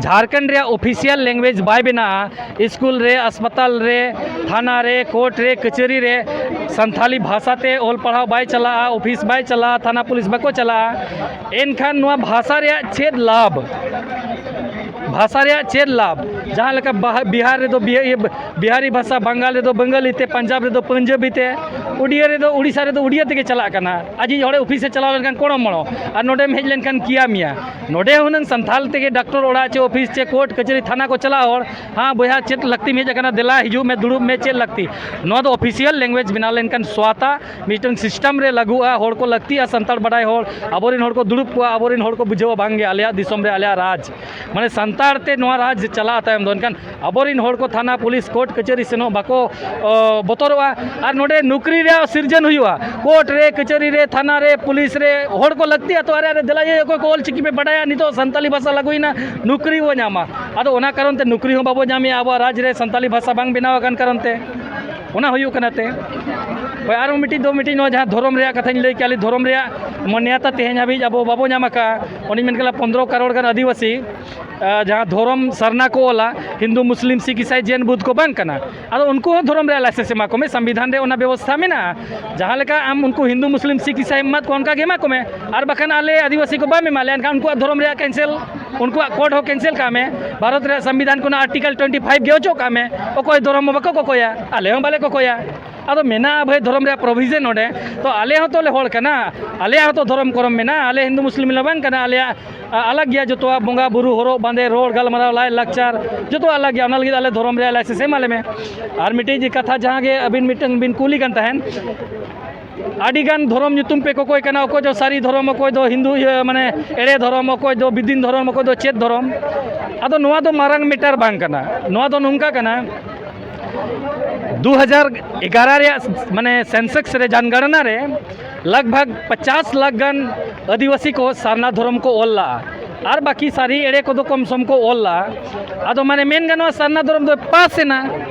ᱡᱷᱟᱲᱠᱷᱚᱸᱰ ᱨᱮᱭᱟᱜ ᱚᱯᱷᱤᱥᱤᱭᱟᱞ ᱞᱮᱝᱜᱩᱭᱮᱡᱽ ᱵᱟᱭ ᱵᱮᱱᱟᱜᱼᱟ, ᱥᱠᱩᱞ ᱨᱮ, ᱟᱥᱯᱟᱛᱟᱞ ᱨᱮ, ᱛᱷᱟᱱᱟ ᱨᱮ, ᱠᱳᱨᱴ ᱨᱮ, ᱠᱟᱹᱪᱷᱟᱹᱨᱤ ᱨᱮ ᱥᱟᱱᱛᱷᱟᱞᱤ ᱵᱷᱟᱥᱟ ᱛᱮ ᱚᱞ ᱯᱟᱲᱦᱟᱣ ᱵᱟᱭ ᱪᱟᱞᱟᱜᱼᱟ, ᱚᱯᱷᱤᱥ ᱵᱟᱭ ᱪᱟᱞᱟᱜᱼᱟ, ᱛᱷᱟᱱᱟ ᱯᱩᱞᱤᱥ ᱵᱟᱠᱚ ᱪᱟᱞᱟᱜᱼᱟ, ᱮᱱᱠᱷᱟᱱ ᱱᱚᱣᱟ ᱵᱷᱟᱥᱟ ᱨᱮᱭᱟᱜ ᱪᱮᱫ ᱞᱟᱵᱷ? ᱵᱷᱟᱥᱟ ᱨᱮᱭᱟᱜ ᱪᱮᱫ ᱞᱟᱵᱷ? ᱡᱟᱦᱟᱸ ᱞᱮᱠᱟ ᱵᱟᱦᱟ-, ᱵᱤᱦᱟᱨ ᱨᱮᱫᱚ ᱵᱤᱦᱟᱨᱤ ᱵᱷᱟᱥᱟ, ᱵᱟᱝᱜᱟᱞ ᱨᱮᱫᱚ ᱵᱟᱝᱜᱟᱞᱤ ᱛᱮ, ᱯᱟᱧᱡᱟᱵᱽ ᱨᱮᱫᱚ ᱯᱟᱧᱡᱟᱵᱤ ᱛᱮ, ᱩᱰᱤᱭᱟ ᱨᱮᱫᱚ, ᱩᱲᱤᱥᱥᱟ ᱨᱮᱫᱚ ᱩᱲᱤᱭᱟ ᱛᱮᱜᱮ ᱪᱟᱞᱟᱜ ᱠᱟᱱᱟ᱾ ᱟᱡᱤᱡ ᱦᱚᱲᱮ ᱚᱯᱷᱤᱥ ᱮ ᱪᱟᱞᱟᱣ ᱞᱮᱱᱠᱷᱟᱱ ᱠᱚᱲᱚ ᱢᱚᱲᱚ, ᱟᱨ ᱱᱚᱰᱮᱢ ᱦᱮᱡ ᱞᱮᱱᱠᱷᱟᱱ ᱠᱤᱭᱟ ᱢᱤᱭᱟ᱾ ᱱᱚᱰᱮ ᱦᱩᱱᱟᱹᱝ ᱥᱟᱱᱛᱷᱟᱞ ᱛᱮᱜᱮ ᱰᱟᱠᱛᱚᱨ ᱚᱲᱟᱜ ᱪᱮ ᱚᱯᱷᱤᱥ ᱪᱮ ᱠᱳᱨᱴ ᱠᱟᱹᱪᱷᱟᱹᱨᱤ ᱛᱷᱟᱱᱟ ᱠᱚ ᱪᱟᱞᱟᱜ ᱦᱚᱲ, "ᱦᱮᱸ ᱵᱚᱭᱦᱟ, ᱪᱮᱫ ᱞᱟᱹᱠᱛᱤᱢ ᱦᱮᱡ ᱟᱠᱟᱱᱟ? ᱫᱮᱞᱟ ᱦᱤᱡᱩᱜ ᱢᱮ, ᱫᱩᱲᱩᱵ ᱢᱮ, ᱪᱮᱫ ᱞᱟᱹᱠᱛᱤ?" ᱱᱚᱣᱟ ᱫᱚ ᱚᱯᱷᱤᱥᱤᱭᱟᱞ ᱞᱮᱝᱜᱩᱭᱮᱡᱽ ᱵᱮᱱᱟᱣ ᱞᱮᱱᱠᱷᱟᱱ ᱥᱚᱣᱟᱛᱟ ᱢᱤᱫᱴᱟᱝ ᱥᱤᱥᱴᱮᱢ ᱨᱮ ᱞᱟᱹᱜᱩᱜᱼᱟ᱾ ᱦᱚᱲ ᱠᱚ ᱞᱟᱹᱠᱛᱤᱜᱼᱟ ᱥᱟᱱᱛᱟᱲ ᱵᱟᱰᱟᱭ ᱦᱚᱲ, ᱟᱵᱚᱨᱮᱱ ᱦᱚᱲ ᱠᱚ ᱫᱩᱲᱩᱵ ᱠᱚᱜᱼᱟ, ᱟᱵᱚᱨᱮᱱ ᱦᱚᱲ ᱠᱚ ᱵᱩᱡᱷᱟᱹᱣᱟ, ᱵᱟᱝᱜᱮ ᱟᱞᱮᱭᱟᱜ ᱫᱤᱥᱚᱢ ᱨᱮ ᱟᱞᱮᱭᱟᱜ ᱨᱟᱡᱽ, ᱢᱟᱱᱮ ᱥᱟᱱᱛᱟᱲ ᱛᱮ ᱱᱚᱣᱟ ᱨᱟᱡᱽ ᱪᱟᱞᱟᱜᱼᱟ ᱛᱟᱭᱚᱢ ᱫᱚ᱾ ᱮᱱᱠᱷᱟᱱ ᱟᱵᱚᱨᱮᱱ ᱦᱚᱲ ᱠᱚ ᱛᱷᱟᱱᱟ, ᱯᱩᱞᱤᱥ, ᱠᱳᱨᱴ, ᱠᱟᱹᱪᱷᱟᱹᱨᱤ ᱥᱮᱱᱚᱜ ᱵᱟᱠᱚ, ᱚ, ᱵᱚᱛᱚᱨᱚᱜᱼᱟ᱾ ᱟᱨ ᱱᱚᱰᱮ ᱱᱚᱠᱨᱤ ᱨᱮᱭᱟᱜ ᱥᱤᱨᱡᱚᱱ ᱦᱩᱭᱩᱜᱼᱟ᱾ ᱠᱳᱨᱴ ᱨᱮ, ᱠᱟᱹᱪᱷᱟᱹᱨᱤ ᱨᱮ, ᱛᱷᱟᱱᱟ ᱨᱮ, ᱯᱩᱞᱤᱥ ᱨᱮ ᱦᱚᱲ ᱠᱚ ᱞᱟᱹᱠᱛᱤᱜᱼᱟ ᱛᱚ, "ᱟᱨᱮ, ᱟᱨᱮ, ᱫᱮᱞᱟ ᱭᱟ, ᱚᱠᱚᱭ ᱠᱚ ᱚᱞ ᱪᱤᱠᱤ ᱯᱮ ᱵᱟᱰᱟᱭᱟ, ᱱᱤᱛᱚᱜ ᱥᱟᱱᱛᱟᱞᱤ ᱵᱷᱟᱥᱟ ᱞᱟᱹᱜᱩᱭᱮᱱᱟ, ᱱᱚᱠᱨᱤ ᱵᱚ ᱧᱟᱢᱟ᱾" ᱟᱫᱚ ᱚᱱᱟ ᱠᱟᱨᱚᱱ ᱛᱮ ᱱᱚᱠᱨᱤ ᱦᱚᱸ ᱵᱟᱵᱚ ᱧᱟᱢᱮᱜᱼᱟ, ᱟᱵᱚᱣᱟᱜ ᱨᱟᱡᱽ ᱨᱮ ᱥᱟᱱᱛᱟᱞᱤ ᱵᱷᱟᱥᱟ ᱵᱟᱝ ᱵᱮᱱᱟᱣ ᱟᱠᱟᱱ ᱠᱟᱨᱚᱱ ᱛᱮ᱾ ᱚᱱᱟ ᱦᱩᱭᱩᱜ ᱠᱟᱱᱟ ᱛᱮ᱾ ᱦᱳᱭ, ᱟᱨ ᱢᱤᱫᱴᱤᱡ ᱫᱚ ᱢᱤᱫᱴᱤᱡ ᱱᱚᱣᱟ ᱡᱟᱦᱟᱸ ᱫᱷᱚᱨᱚᱢ ᱨᱮᱭᱟᱜ ᱠᱟᱛᱷᱟᱧ ᱞᱟᱹᱭ ᱠᱮᱜᱼᱟ, ᱟᱞᱮ ᱫᱷᱚᱨᱚᱢ ᱨᱮᱭᱟᱜ ᱢᱟᱱᱭᱟᱛᱟ ᱛᱮᱦᱮᱧ ᱦᱟᱹᱵᱤᱡ ᱟᱵᱚ ᱵᱟᱵᱚ ᱧᱟᱢ ᱟᱠᱟᱫᱼᱟ᱾ ᱚᱱᱮᱧ ᱢᱮᱱ ᱠᱮᱫᱟ ᱯᱚᱱᱫᱽᱨᱚ ᱠᱟᱨᱳᱲ ᱜᱟᱱ ᱟᱹᱫᱤᱵᱟᱹᱥᱤ, ᱟᱸ, ᱡᱟᱦᱟᱸ ᱫᱷᱚᱨᱚᱢ ᱥᱟᱨᱱᱟ ᱠᱚ ᱚᱞᱟ, ᱦᱤᱱᱫᱩ, ᱢᱩᱥᱞᱤᱢ, ᱥᱤᱠᱷ, ᱤᱥᱟᱭ, ᱡᱮᱱ, ᱵᱩᱫᱷ ᱠᱚ ᱵᱟᱝ ᱠᱟᱱᱟ᱾ ᱟᱫᱚ ᱩᱱᱠᱩ ᱦᱚᱸ ᱫᱷᱚᱨᱚᱢ ᱨᱮᱭᱟᱜ ᱞᱟᱭᱥᱮᱱᱥ ᱮᱢᱟ ᱠᱚᱢᱮ, ᱥᱚᱝᱵᱤᱫᱷᱟᱱ ᱨᱮ ᱚᱱᱟ ᱵᱮᱵᱚᱥᱛᱷᱟ ᱢᱮᱱᱟᱜᱼᱟ᱾ ᱡᱟᱦᱟᱸ ᱞᱮᱠᱟ ᱟᱢ ᱩᱱᱠᱩ ᱦᱤᱱᱫᱩ, ᱢᱩᱥᱞᱤᱢ, ᱥᱤᱠᱷ, ᱤᱥᱟᱭ ᱮᱢ ᱮᱢᱟᱫ ᱠᱚᱣᱟ, ᱚᱱᱠᱟ ᱜᱮ ᱮᱢᱟ ᱠᱚᱢᱮ᱾ ᱟᱨ ᱵᱟᱠᱷᱟᱱ ᱟᱞᱮ ᱟᱹᱫᱤᱵᱟᱹᱥᱤ ᱠᱚ ᱵᱟᱢ ᱮᱢᱟ ᱞᱮᱭᱟ, ᱮᱱᱠᱷᱟᱱ ᱩᱱᱠᱩᱣᱟᱜ ᱫᱷᱚᱨᱚᱢ ᱨᱮᱭᱟᱜ ᱠᱮᱱᱥᱮᱞ, ᱩᱱᱠᱩᱣᱟᱜ ᱠᱳᱰ ᱦᱚᱸ ᱠᱮᱱᱥᱮᱞ ᱠᱟᱜ ᱢᱮ᱾ ᱵᱷᱟᱨᱚᱛ ᱨᱮᱭᱟᱜ ᱥᱚᱝᱵᱤᱫᱷᱟᱱ ᱠᱷᱚᱱᱟᱜ ᱟᱨᱴᱤᱠᱮᱞ ᱴᱩᱭᱮᱱᱴᱤ ᱯᱷᱟᱭᱤᱵᱷ ᱜᱮ ᱚᱪᱚᱜ ᱠᱟᱜ ᱢᱮ᱾ ᱚᱠᱚᱭ ᱫᱷᱚᱨᱚᱢ ᱦᱚᱸ ᱵᱟᱠᱚ ᱠᱚᱠᱚᱭᱟ, ᱟᱞᱮ ᱦᱚᱸ ᱵᱟᱞᱮ ᱠᱚᱠᱚᱭᱟ᱾ ᱟᱫᱚ ᱢᱮᱱᱟᱜᱼᱟ ᱵᱷᱟᱹᱭ ᱫᱷᱚᱨᱚᱢ ᱨᱮᱭᱟᱜ ᱯᱨᱚᱵᱷᱤᱡᱚᱱ ᱚᱸᱰᱮ᱾ ᱛᱚ ᱟᱞᱮ ᱦᱚᱸᱛᱚ ᱞᱮ ᱦᱚᱲ ᱠᱟᱱᱟ, ᱟᱞᱮᱭᱟᱜ ᱦᱚᱸᱛᱚ ᱫᱷᱚᱨᱚᱢ ᱠᱚᱨᱚᱢ ᱢᱮᱱᱟᱜᱼᱟ᱾ ᱟᱞᱮ ᱦᱤᱱᱫᱩ ᱢᱩᱥᱞᱤᱢ ᱞᱮ ᱵᱟᱝ ᱠᱟᱱᱟ, ᱟᱞᱮᱭᱟᱜ ᱟ-, ᱟᱞᱟᱜᱽ ᱜᱮᱭᱟ᱾ ᱡᱚᱛᱚᱣᱟᱜ ᱵᱚᱸᱜᱟ ᱵᱩᱨᱩ, ᱦᱚᱨᱚᱜ ᱵᱟᱸᱫᱮ, ᱨᱚᱲ ᱜᱟᱞᱢᱟᱨᱟᱣ, ᱞᱟᱭ ᱞᱟᱠᱪᱟᱨ, ᱡᱚᱛᱚᱣᱟᱜ ᱟᱞᱟᱜᱽ ᱜᱮᱭᱟ᱾ ᱚᱱᱟ ᱞᱟᱹᱜᱤᱫ ᱟᱞᱮ ᱫᱷᱚᱨᱚᱢ ᱨᱮᱭᱟᱜ ᱞᱟᱭᱥᱮᱱᱥ ᱮᱢᱟ ᱞᱮ ᱢᱮ᱾ ᱟᱨ ᱢᱤᱫᱴᱤᱡ ᱡᱮ ᱠᱟᱛᱷᱟ ᱡᱟᱦᱟᱸ ᱜᱮ ᱟᱹᱵᱤᱱ ᱢᱤᱫᱴᱟᱝ ᱵᱤᱱ ᱠᱩᱞᱤ ᱠᱟᱱ ᱛᱟᱦᱮᱸᱱ, ᱟᱹᱰᱤ ᱜᱟᱱ ᱫᱷᱚᱨᱚᱢ ᱧᱩᱛᱩᱢ ᱯᱮ ᱠᱚᱠᱚᱭ ᱠᱟᱱᱟ, ᱚᱠᱚᱭ ᱫᱚ ᱥᱟᱹᱨᱤ ᱫᱷᱚᱨᱚᱢ, ᱚᱠᱚᱭ ᱫᱚ ᱦᱤᱱᱫᱩ, ᱤᱭᱟᱹ, ᱢᱟᱱᱮ ᱮᱲᱮ ᱫᱷᱚᱨᱚᱢ, ᱚᱠᱚᱭ ᱫᱚ ᱵᱤᱫᱤᱱ ᱫᱷᱚᱨᱚᱢ, ᱚᱠᱚᱭ ᱫᱚ ᱪᱮᱫ ᱫᱷᱚᱨᱚᱢ᱾ ᱟᱫᱚ ᱱᱚᱣᱟ ᱫᱚ ᱢᱟᱨᱟᱝ ᱢᱮᱴᱟᱨ ᱵᱟᱝ ᱠᱟᱱᱟ᱾ ᱱᱚᱣᱟ ᱫᱚ ᱱᱚᱝᱠᱟ ᱠᱟᱱᱟ, ᱫᱩ ᱦᱟᱡᱟᱨ ᱮᱜᱟᱨᱚ ᱨᱮᱭᱟᱜ ᱢᱟᱱᱮ ᱥᱮᱱᱥᱮᱠᱥ ᱨᱮ, ᱡᱟᱱᱜᱟᱲᱱᱟ ᱨᱮ ᱞᱟᱜᱽ ᱵᱷᱟᱜᱽ ᱯᱚᱪᱟᱥ ᱞᱟᱠᱷ ᱜᱟᱱ ᱟᱹᱫᱤᱵᱟᱹᱥᱤ ᱠᱚ ᱥᱟᱨᱱᱟ ᱫᱷᱚᱨᱚᱢ ᱠᱚ ᱚᱞ ᱞᱟᱜᱼᱟ, ᱟᱨ ᱵᱟᱹᱠᱤ ᱥᱟᱹᱨᱤ ᱮᱲᱮ ᱠᱚᱫᱚ ᱠᱚᱢ ᱥᱚᱢ ᱠᱚ ᱚᱞ ᱞᱟᱜᱼᱟ᱾ ᱟᱫᱚ ᱢᱟᱱᱮ ᱢᱮᱱ ᱜᱟᱱᱚᱜᱼᱟ, ᱥᱟᱨᱱᱟ ᱫᱷᱚᱨᱚᱢ ᱫᱚ ᱯᱟᱥ ᱮᱱᱟ,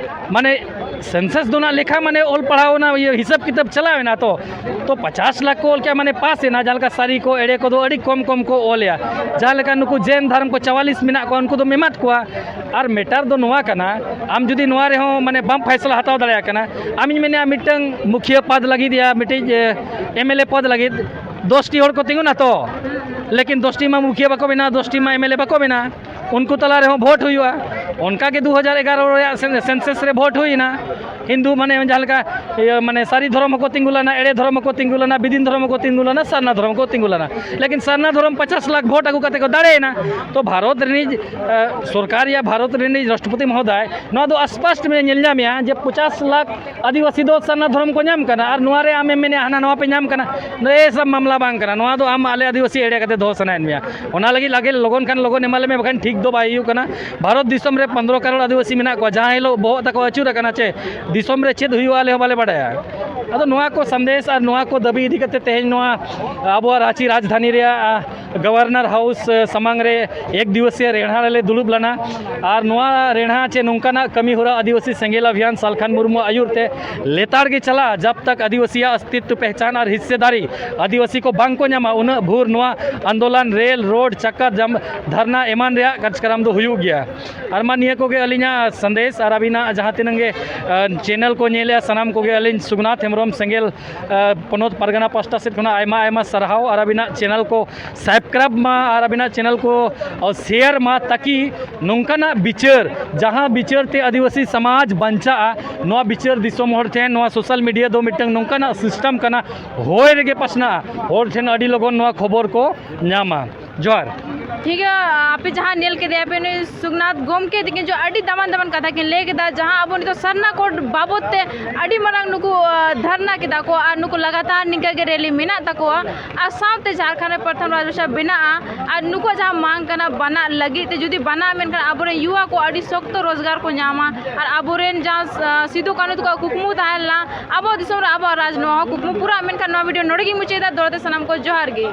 ᱢᱟᱱᱮ ᱥᱮᱱᱥᱟᱥ ᱫᱚ ᱱᱟᱜ ᱞᱮᱠᱷᱟ ᱢᱟᱱᱮ ᱚᱞ ᱯᱟᱲᱦᱟᱣ ᱚᱱᱟ ᱤᱭᱟᱹ ᱦᱤᱥᱟᱹᱵ ᱠᱤᱛᱟᱹᱵ ᱪᱟᱞᱟᱣ ᱮᱱᱟ᱾ ᱛᱚ, ᱛᱚ ᱯᱚᱪᱟᱥ ᱞᱟᱠᱷ ᱠᱚ ᱚᱞ ᱠᱮᱜᱼᱟ, ᱢᱟᱱᱮ ᱯᱟᱥ ᱮᱱᱟ, ᱡᱟᱦᱟᱸ ᱞᱮᱠᱟ ᱥᱟᱹᱨᱤ ᱠᱚ ᱮᱲᱮ ᱠᱚᱫᱚ ᱟᱹᱰᱤ ᱠᱚᱢ ᱠᱚᱢ ᱠᱚ ᱚᱞᱮᱜᱼᱟ᱾ ᱡᱟᱦᱟᱸ ᱞᱮᱠᱟ ᱱᱩᱠᱩ ᱡᱮᱱ ᱫᱷᱚᱨᱚᱢ ᱠᱚ ᱪᱟᱣᱟᱞᱤᱥ ᱢᱮᱱᱟᱜ ᱠᱚᱣᱟ, ᱩᱱᱠᱩ ᱫᱚᱢ ᱮᱢᱟᱫ ᱠᱚᱣᱟ᱾ ᱟᱨ ᱢᱮᱴᱟᱨ ᱫᱚ ᱱᱚᱣᱟ ᱠᱟᱱᱟ, ᱟᱢ ᱡᱩᱫᱤ ᱱᱚᱣᱟ ᱨᱮᱦᱚᱸ ᱢᱟᱱᱮ ᱵᱟᱢ ᱯᱷᱟᱭᱥᱟᱞᱟ ᱦᱟᱛᱟᱣ ᱫᱟᱲᱮᱭᱟᱜ ᱠᱟᱱᱟ, ᱟᱢᱤᱧ ᱢᱮᱱᱮᱜᱼᱟ ᱢᱤᱫᱴᱟᱝ ᱢᱩᱠᱷᱤᱭᱟᱹ ᱯᱟᱫᱽ ᱞᱟᱹᱜᱤᱫ ᱭᱟ ᱢᱤᱫᱴᱤᱡ, ᱮ, ᱮᱢ ᱮᱞ ᱮ ᱯᱚᱫᱽ ᱞᱟᱹᱜᱤᱫ ᱫᱚᱥᱴᱤ ᱦᱚᱲ ᱠᱚ ᱛᱤᱸᱜᱩᱱᱟ ᱛᱚ, ᱞᱮᱠᱤᱱ ᱫᱚᱥᱴᱤ ᱢᱟ ᱢᱩᱠᱷᱤᱭᱟᱹ ᱵᱟᱠᱚ ᱵᱮᱱᱟᱣᱟ, ᱫᱚᱥᱴᱤ ᱢᱟ ᱮᱢ ᱮᱞ ᱮ ᱵᱟᱠᱚ ᱵᱮᱱᱟᱣᱟ᱾ ᱩᱱᱠᱩ ᱛᱟᱞᱟ ᱨᱮᱦᱚᱸ ᱵᱷᱳᱴ ᱦᱩᱭᱩᱜᱼᱟ᱾ ᱚᱱᱠᱟ ᱜᱮ ᱫᱩ ᱦᱟᱡᱟᱨ ᱮᱜᱟᱨᱚ ᱨᱮᱭᱟᱜ ᱥᱮᱱ-, ᱥᱮᱱᱥᱟᱥ ᱨᱮ ᱵᱷᱳᱴ ᱦᱩᱭᱮᱱᱟ᱾ ᱦᱤᱱᱫᱩ ᱢᱟᱱᱮ ᱡᱟᱦᱟᱸ ᱞᱮᱠᱟ, ᱤᱭᱟᱹ, ᱢᱟᱱᱮ ᱥᱟᱹᱨᱤ ᱫᱷᱚᱨᱚᱢ ᱦᱚᱸᱠᱚ ᱛᱤᱸᱜᱩ ᱞᱮᱱᱟ, ᱮᱲᱮ ᱫᱷᱚᱨᱚᱢ ᱦᱚᱸᱠᱚ ᱛᱤᱸᱜᱩ ᱞᱮᱱᱟ, ᱵᱤᱫᱤᱱ ᱫᱷᱚᱨᱚᱢ ᱦᱚᱸᱠᱚ ᱛᱤᱸᱜᱩ ᱞᱮᱱᱟ, ᱥᱟᱨᱱᱟ ᱫᱷᱚᱨᱚᱢ ᱦᱚᱸᱠᱚ ᱛᱤᱸᱜᱩ ᱞᱮᱱᱟ᱾ ᱞᱮᱠᱤᱱ ᱥᱟᱨᱱᱟ ᱫᱷᱚᱨᱚᱢ ᱯᱚᱪᱟᱥ ᱞᱟᱠᱷ ᱵᱷᱳᱴ ᱟᱹᱜᱩ ᱠᱟᱛᱮ ᱠᱚ ᱫᱟᱲᱮᱭᱮᱱᱟ᱾ ᱛᱚ ᱵᱷᱟᱨᱚᱛ ᱨᱤᱱᱤᱡ, ᱮ, ᱥᱚᱨᱠᱟᱨ ᱭᱟ ᱵᱷᱟᱨᱚᱛ ᱨᱤᱱᱤᱡ ᱨᱟᱥᱴᱨᱚᱯᱚᱛᱤ ᱢᱚᱦᱳᱫᱚᱭ ᱱᱚᱣᱟ ᱫᱚ ᱟᱥᱯᱟᱥᱴ ᱢᱮ ᱧᱮᱞ ᱧᱟᱢᱮᱜᱼᱟ ᱡᱮ ᱯᱚᱪᱟᱥ ᱞᱟᱠᱷ ᱟᱹᱫᱤᱵᱟᱹᱥᱤ ᱫᱚ ᱥᱟᱨᱱᱟ ᱫᱷᱚᱨᱚᱢ ᱠᱚ ᱧᱟᱢ ᱠᱟᱱᱟ, ᱟᱨ ᱱᱚᱣᱟ ᱨᱮ ᱟᱢᱮᱢ ᱢᱮᱱᱮᱜᱼᱟ ᱦᱟᱱᱟ ᱱᱚᱣᱟ ᱯᱮ ᱧᱟᱢ ᱠᱟᱱᱟ᱾ ᱱᱚᱣᱟ ᱮ ᱥᱟᱵ ᱢᱟᱢᱞᱟ ᱵᱟᱝ ᱠᱟᱱᱟ, ᱱᱚᱣᱟ ᱫᱚ ᱟᱢ ᱟᱞᱮ ᱟᱹᱫᱤᱵᱟᱹᱥᱤ ᱮᱲᱮ ᱠᱟᱛᱮ ᱫᱚᱦᱚ ᱥᱟᱱᱟᱭᱮᱫ ᱢᱮᱭᱟ᱾ ᱚᱱᱟ ᱞᱟᱹᱜᱤᱫ ᱞᱟᱜᱮ ᱞᱚᱜᱚᱱ ᱠᱷᱟᱱ ᱞᱚᱜᱚᱱ ᱮᱢᱟ ᱞᱮᱢᱮ, ᱵᱟᱠᱷᱟᱱ ᱴᱷᱤᱠ ᱫᱚ ᱵᱟᱭ ᱦᱩᱭᱩᱜ ᱠᱟᱱᱟ᱾ ᱵᱷᱟᱨᱚᱛ ᱫᱤᱥᱚᱢ ᱨᱮ ᱯᱚᱱᱫᱽᱨᱚ ᱠᱟᱨᱳᱲ ᱟᱹᱫᱤᱵᱟᱹᱥᱤ ᱢᱮᱱᱟᱜ ᱠᱚᱣᱟ, ᱡᱟᱦᱟᱸ ᱦᱤᱞᱳᱜ ᱵᱚᱦᱚᱜ ᱛᱟᱠᱚ ᱟᱹᱪᱩᱨ ᱟᱠᱟᱱᱟ ᱪᱮ ᱫᱤᱥᱚᱢ ᱨᱮ ᱪᱮᱫ ᱦᱩᱭᱩᱜᱼᱟ ᱟᱞᱮ ᱦᱚᱸ ᱵᱟᱞᱮ ᱵᱟᱰᱟᱭᱟ᱾ ᱟᱫᱚ ᱱᱚᱣᱟ ᱠᱚ ᱥᱟᱸᱫᱮᱥ ᱟᱨ ᱱᱚᱣᱟ ᱠᱚ ᱫᱟᱹᱵᱤ ᱤᱫᱤ ᱠᱟᱛᱮ ᱛᱮᱦᱮᱧ ᱱᱚᱣᱟ ᱟᱵᱚᱣᱟᱜ ᱨᱟᱸᱪᱤ ᱨᱟᱡᱽᱫᱷᱟᱱᱤ ᱨᱮᱭᱟᱜ, ᱟ, ᱜᱚᱵᱷᱚᱨᱱᱚᱨ ᱦᱟᱣᱩᱥ, ᱮ, ᱥᱟᱢᱟᱝ ᱨᱮ ᱮᱠ ᱫᱤᱵᱚᱥᱤᱭᱟ ᱨᱮᱦᱲᱟ ᱨᱮᱞᱮ ᱫᱩᱲᱩᱵ ᱞᱮᱱᱟ᱾ ᱟᱨ ᱱᱚᱣᱟ ᱨᱮᱦᱲᱟ ᱪᱮ ᱱᱚᱝᱠᱟᱱᱟᱜ ᱠᱟᱹᱢᱤ ᱦᱚᱨᱟ ᱟᱹᱫᱤᱵᱟᱹᱥᱤ ᱥᱮᱸᱜᱮᱞ ᱚᱵᱷᱤᱭᱟᱱ ᱥᱟᱞᱠᱷᱟᱱ ᱢᱩᱨᱢᱩ ᱟᱹᱭᱩᱨ ᱛᱮ ᱞᱮᱛᱟᱲ ᱜᱮ ᱪᱟᱞᱟᱜᱼᱟ, ᱡᱟᱵ ᱛᱟᱠ ᱟᱹᱫᱤᱵᱟᱹᱥᱤᱭᱟᱜ ᱚᱥᱛᱤᱛᱛᱚ ᱯᱮᱦᱪᱟᱱ ᱟᱨ ᱦᱤᱥᱥᱮᱫᱟᱨᱤ ᱟᱹᱫᱤᱵᱟᱹᱥᱤ ᱠᱚ ᱵᱟᱝ ᱠᱚ ᱧᱟᱢᱟ, ᱩᱱᱟᱹᱜ ᱵᱷᱳᱨ ᱱᱚᱣᱟ ᱟᱱᱫᱳᱞᱚᱱ, ᱨᱮᱞ, ᱨᱳᱰ, ᱪᱟᱠᱟ ᱡᱟᱢ, ᱫᱷᱟᱨᱱᱟ ᱮᱢᱟᱱ ᱨᱮᱭᱟᱜ ᱠᱟᱨᱡᱚᱠᱨᱚᱢ ᱫᱚ ᱦᱩᱭᱩᱜ ᱜᱮᱭᱟ᱾ ᱟᱨ ᱢᱟ ᱱᱤᱭᱟᱹ ᱠᱚᱜᱮ ᱟᱹᱞᱤᱧᱟᱜ ᱥᱟᱸᱫᱮᱥ, ᱟᱨ ᱟᱹᱵᱤᱱᱟᱜ ᱡᱟᱦᱟᱸ ᱛᱤᱱᱟᱹᱜ ᱜᱮ, ᱟ, ᱪᱮᱱᱮᱞ ᱠᱚ ᱧᱮᱞᱮᱜᱼᱟ, ᱥᱟᱱᱟᱢ ᱠᱚᱜᱮ ᱟᱹᱞᱤᱧ ᱥᱩᱜᱽᱱᱟᱛᱷ ᱦᱮᱢᱵᱨᱚᱢ ᱥᱮᱸᱜᱮᱞ, ᱟ, ᱯᱚᱱᱚᱛ ᱯᱟᱨᱜᱟᱱᱟ ᱯᱟᱥᱴᱟ ᱥᱮᱫ ᱠᱷᱚᱱᱟᱜ ᱟᱭᱢᱟ ᱟᱭᱢᱟ ᱥᱟᱨᱦᱟᱣ, ᱟᱨ ᱟᱹᱵᱤᱱᱟᱜ ᱪᱮᱱᱮᱞ ᱠᱚ ᱥᱟᱵᱥᱠᱨᱟᱭᱤᱵ ᱢᱟ ᱟᱨ ᱟᱹᱵᱤᱱᱟᱜ ᱪᱮᱱᱮᱞ ᱠᱚ, ᱟ, ᱥᱮᱭᱟᱨ ᱢᱟ, ᱛᱟᱠᱤ ᱱᱚᱝᱠᱟᱱᱟᱜ ᱵᱤᱪᱟᱹᱨ, ᱡᱟᱦᱟᱸ ᱵᱤᱪᱟᱹᱨ ᱛᱮ ᱟᱹᱫᱤᱵᱟᱹᱥᱤ ᱥᱚᱢᱟᱡᱽ ᱵᱟᱧᱪᱟᱜᱼᱟ, ᱱᱚᱣᱟ ᱵᱤᱪᱟᱹᱨ ᱫᱤᱥᱚᱢ ᱦᱚᱲ ᱴᱷᱮᱱ, ᱱᱚᱣᱟ ᱥᱳᱥᱟᱞ ᱢᱤᱰᱤᱭᱟ ᱫᱚ ᱢᱤᱫᱴᱟᱝ ᱱᱚᱝᱠᱟᱱᱟᱜ ᱥᱤᱥᱴᱮᱢ ᱠᱟᱱᱟ, ᱦᱚᱭ ᱨᱮᱜᱮ ᱯᱟᱥᱱᱟᱜᱼᱟ, ᱦᱚᱲ ᱴᱷᱮᱱ ᱟᱹᱰᱤ ᱞᱚᱜᱚᱱ ᱱᱚᱣᱟ ᱠᱷᱚᱵᱚᱨ ᱠᱚ ᱧᱟᱢᱟ᱾ ᱡᱚᱦᱟᱨ᱾ ᱴᱷᱤᱠ ᱜᱮᱭᱟ, ᱟᱯᱮ ᱡᱟᱦᱟᱸ ᱧᱮᱞ ᱠᱮᱫᱮᱭᱟ ᱯᱮ, ᱱᱩᱭ ᱥᱩᱠᱱᱟᱛᱷ ᱜᱚᱢᱠᱮ ᱛᱤᱠᱤᱱ ᱡᱚ ᱟᱹᱰᱤ ᱫᱟᱢᱟᱱ ᱫᱟᱢᱟᱱ ᱠᱟᱛᱷᱟ ᱠᱤᱱ ᱞᱟᱹᱭ ᱠᱮᱫᱟ, ᱡᱟᱦᱟᱸ ᱟᱵᱚ ᱱᱤᱛᱚᱜ ᱥᱟᱨᱱᱟ ᱠᱳᱰ ᱵᱟᱵᱚᱫ ᱛᱮ ᱟᱹᱰᱤ ᱢᱟᱨᱟᱝ ᱱᱩᱠᱩ, ᱟ, ᱫᱷᱟᱨᱱᱟ ᱠᱮᱫᱟ ᱠᱚ ᱟᱨ ᱱᱩᱠᱩ ᱞᱟᱜᱟᱛᱟᱨ ᱱᱤᱝᱠᱟᱹ ᱜᱮ ᱨᱮᱞᱤ ᱢᱮᱱᱟᱜ ᱛᱟᱠᱚᱣᱟ᱾ ᱟᱨ ᱥᱟᱶᱛᱮ ᱡᱷᱟᱲᱠᱷᱚᱸᱰ ᱨᱮ ᱯᱨᱚᱛᱷᱚᱢ ᱨᱟᱡᱽ ᱵᱷᱟᱥᱟ ᱵᱮᱱᱟᱜᱼᱟ ᱟᱨ ᱱᱩᱠᱩᱣᱟᱜ ᱡᱟᱦᱟᱸ ᱢᱟᱝ ᱠᱟᱱᱟ ᱵᱟᱱᱟᱜ ᱞᱟᱹᱜᱤᱫ ᱛᱮ ᱡᱩᱫᱤ ᱵᱟᱱᱟᱜᱼᱟ, ᱢᱮᱱᱠᱷᱟᱱ ᱟᱵᱚᱨᱮᱱ ᱭᱩᱣᱟ ᱠᱚ ᱟᱹᱰᱤ ᱥᱚᱠᱛᱚ ᱨᱳᱡᱽᱜᱟᱨ ᱠᱚ ᱧᱟᱢᱟ ᱟᱨ ᱟᱵᱚᱨᱮᱱ ᱡᱟᱦᱟᱸ, ᱟ, ᱥᱤᱫᱩ ᱠᱟᱹᱱᱦᱩ ᱛᱟᱠᱚᱣᱟᱜ ᱠᱩᱠᱢᱩ ᱛᱟᱦᱮᱸ ᱞᱮᱱᱟ ᱟᱵᱚᱣᱟᱜ ᱫᱤᱥᱚᱢ ᱨᱮ ᱟᱵᱚᱣᱟᱜ ᱨᱟᱡᱽ, ᱱᱚᱣᱟ ᱦᱚᱸ ᱠᱩᱠᱢᱩ ᱯᱩᱨᱟᱹᱜᱼᱟ᱾ ᱢᱮᱱᱠᱷᱟᱱ ᱱᱚᱣᱟ ᱵᱷᱤᱰᱤᱭᱳ ᱱᱚᱰᱮ ᱜᱤᱧ ᱢᱩᱪᱟᱹᱫᱟ᱾ ᱫᱚᱦᱲᱟ ᱛᱮ ᱥᱟᱱᱟᱢ ᱠᱚ ᱡᱚᱦᱟᱨ ᱜᱮ᱾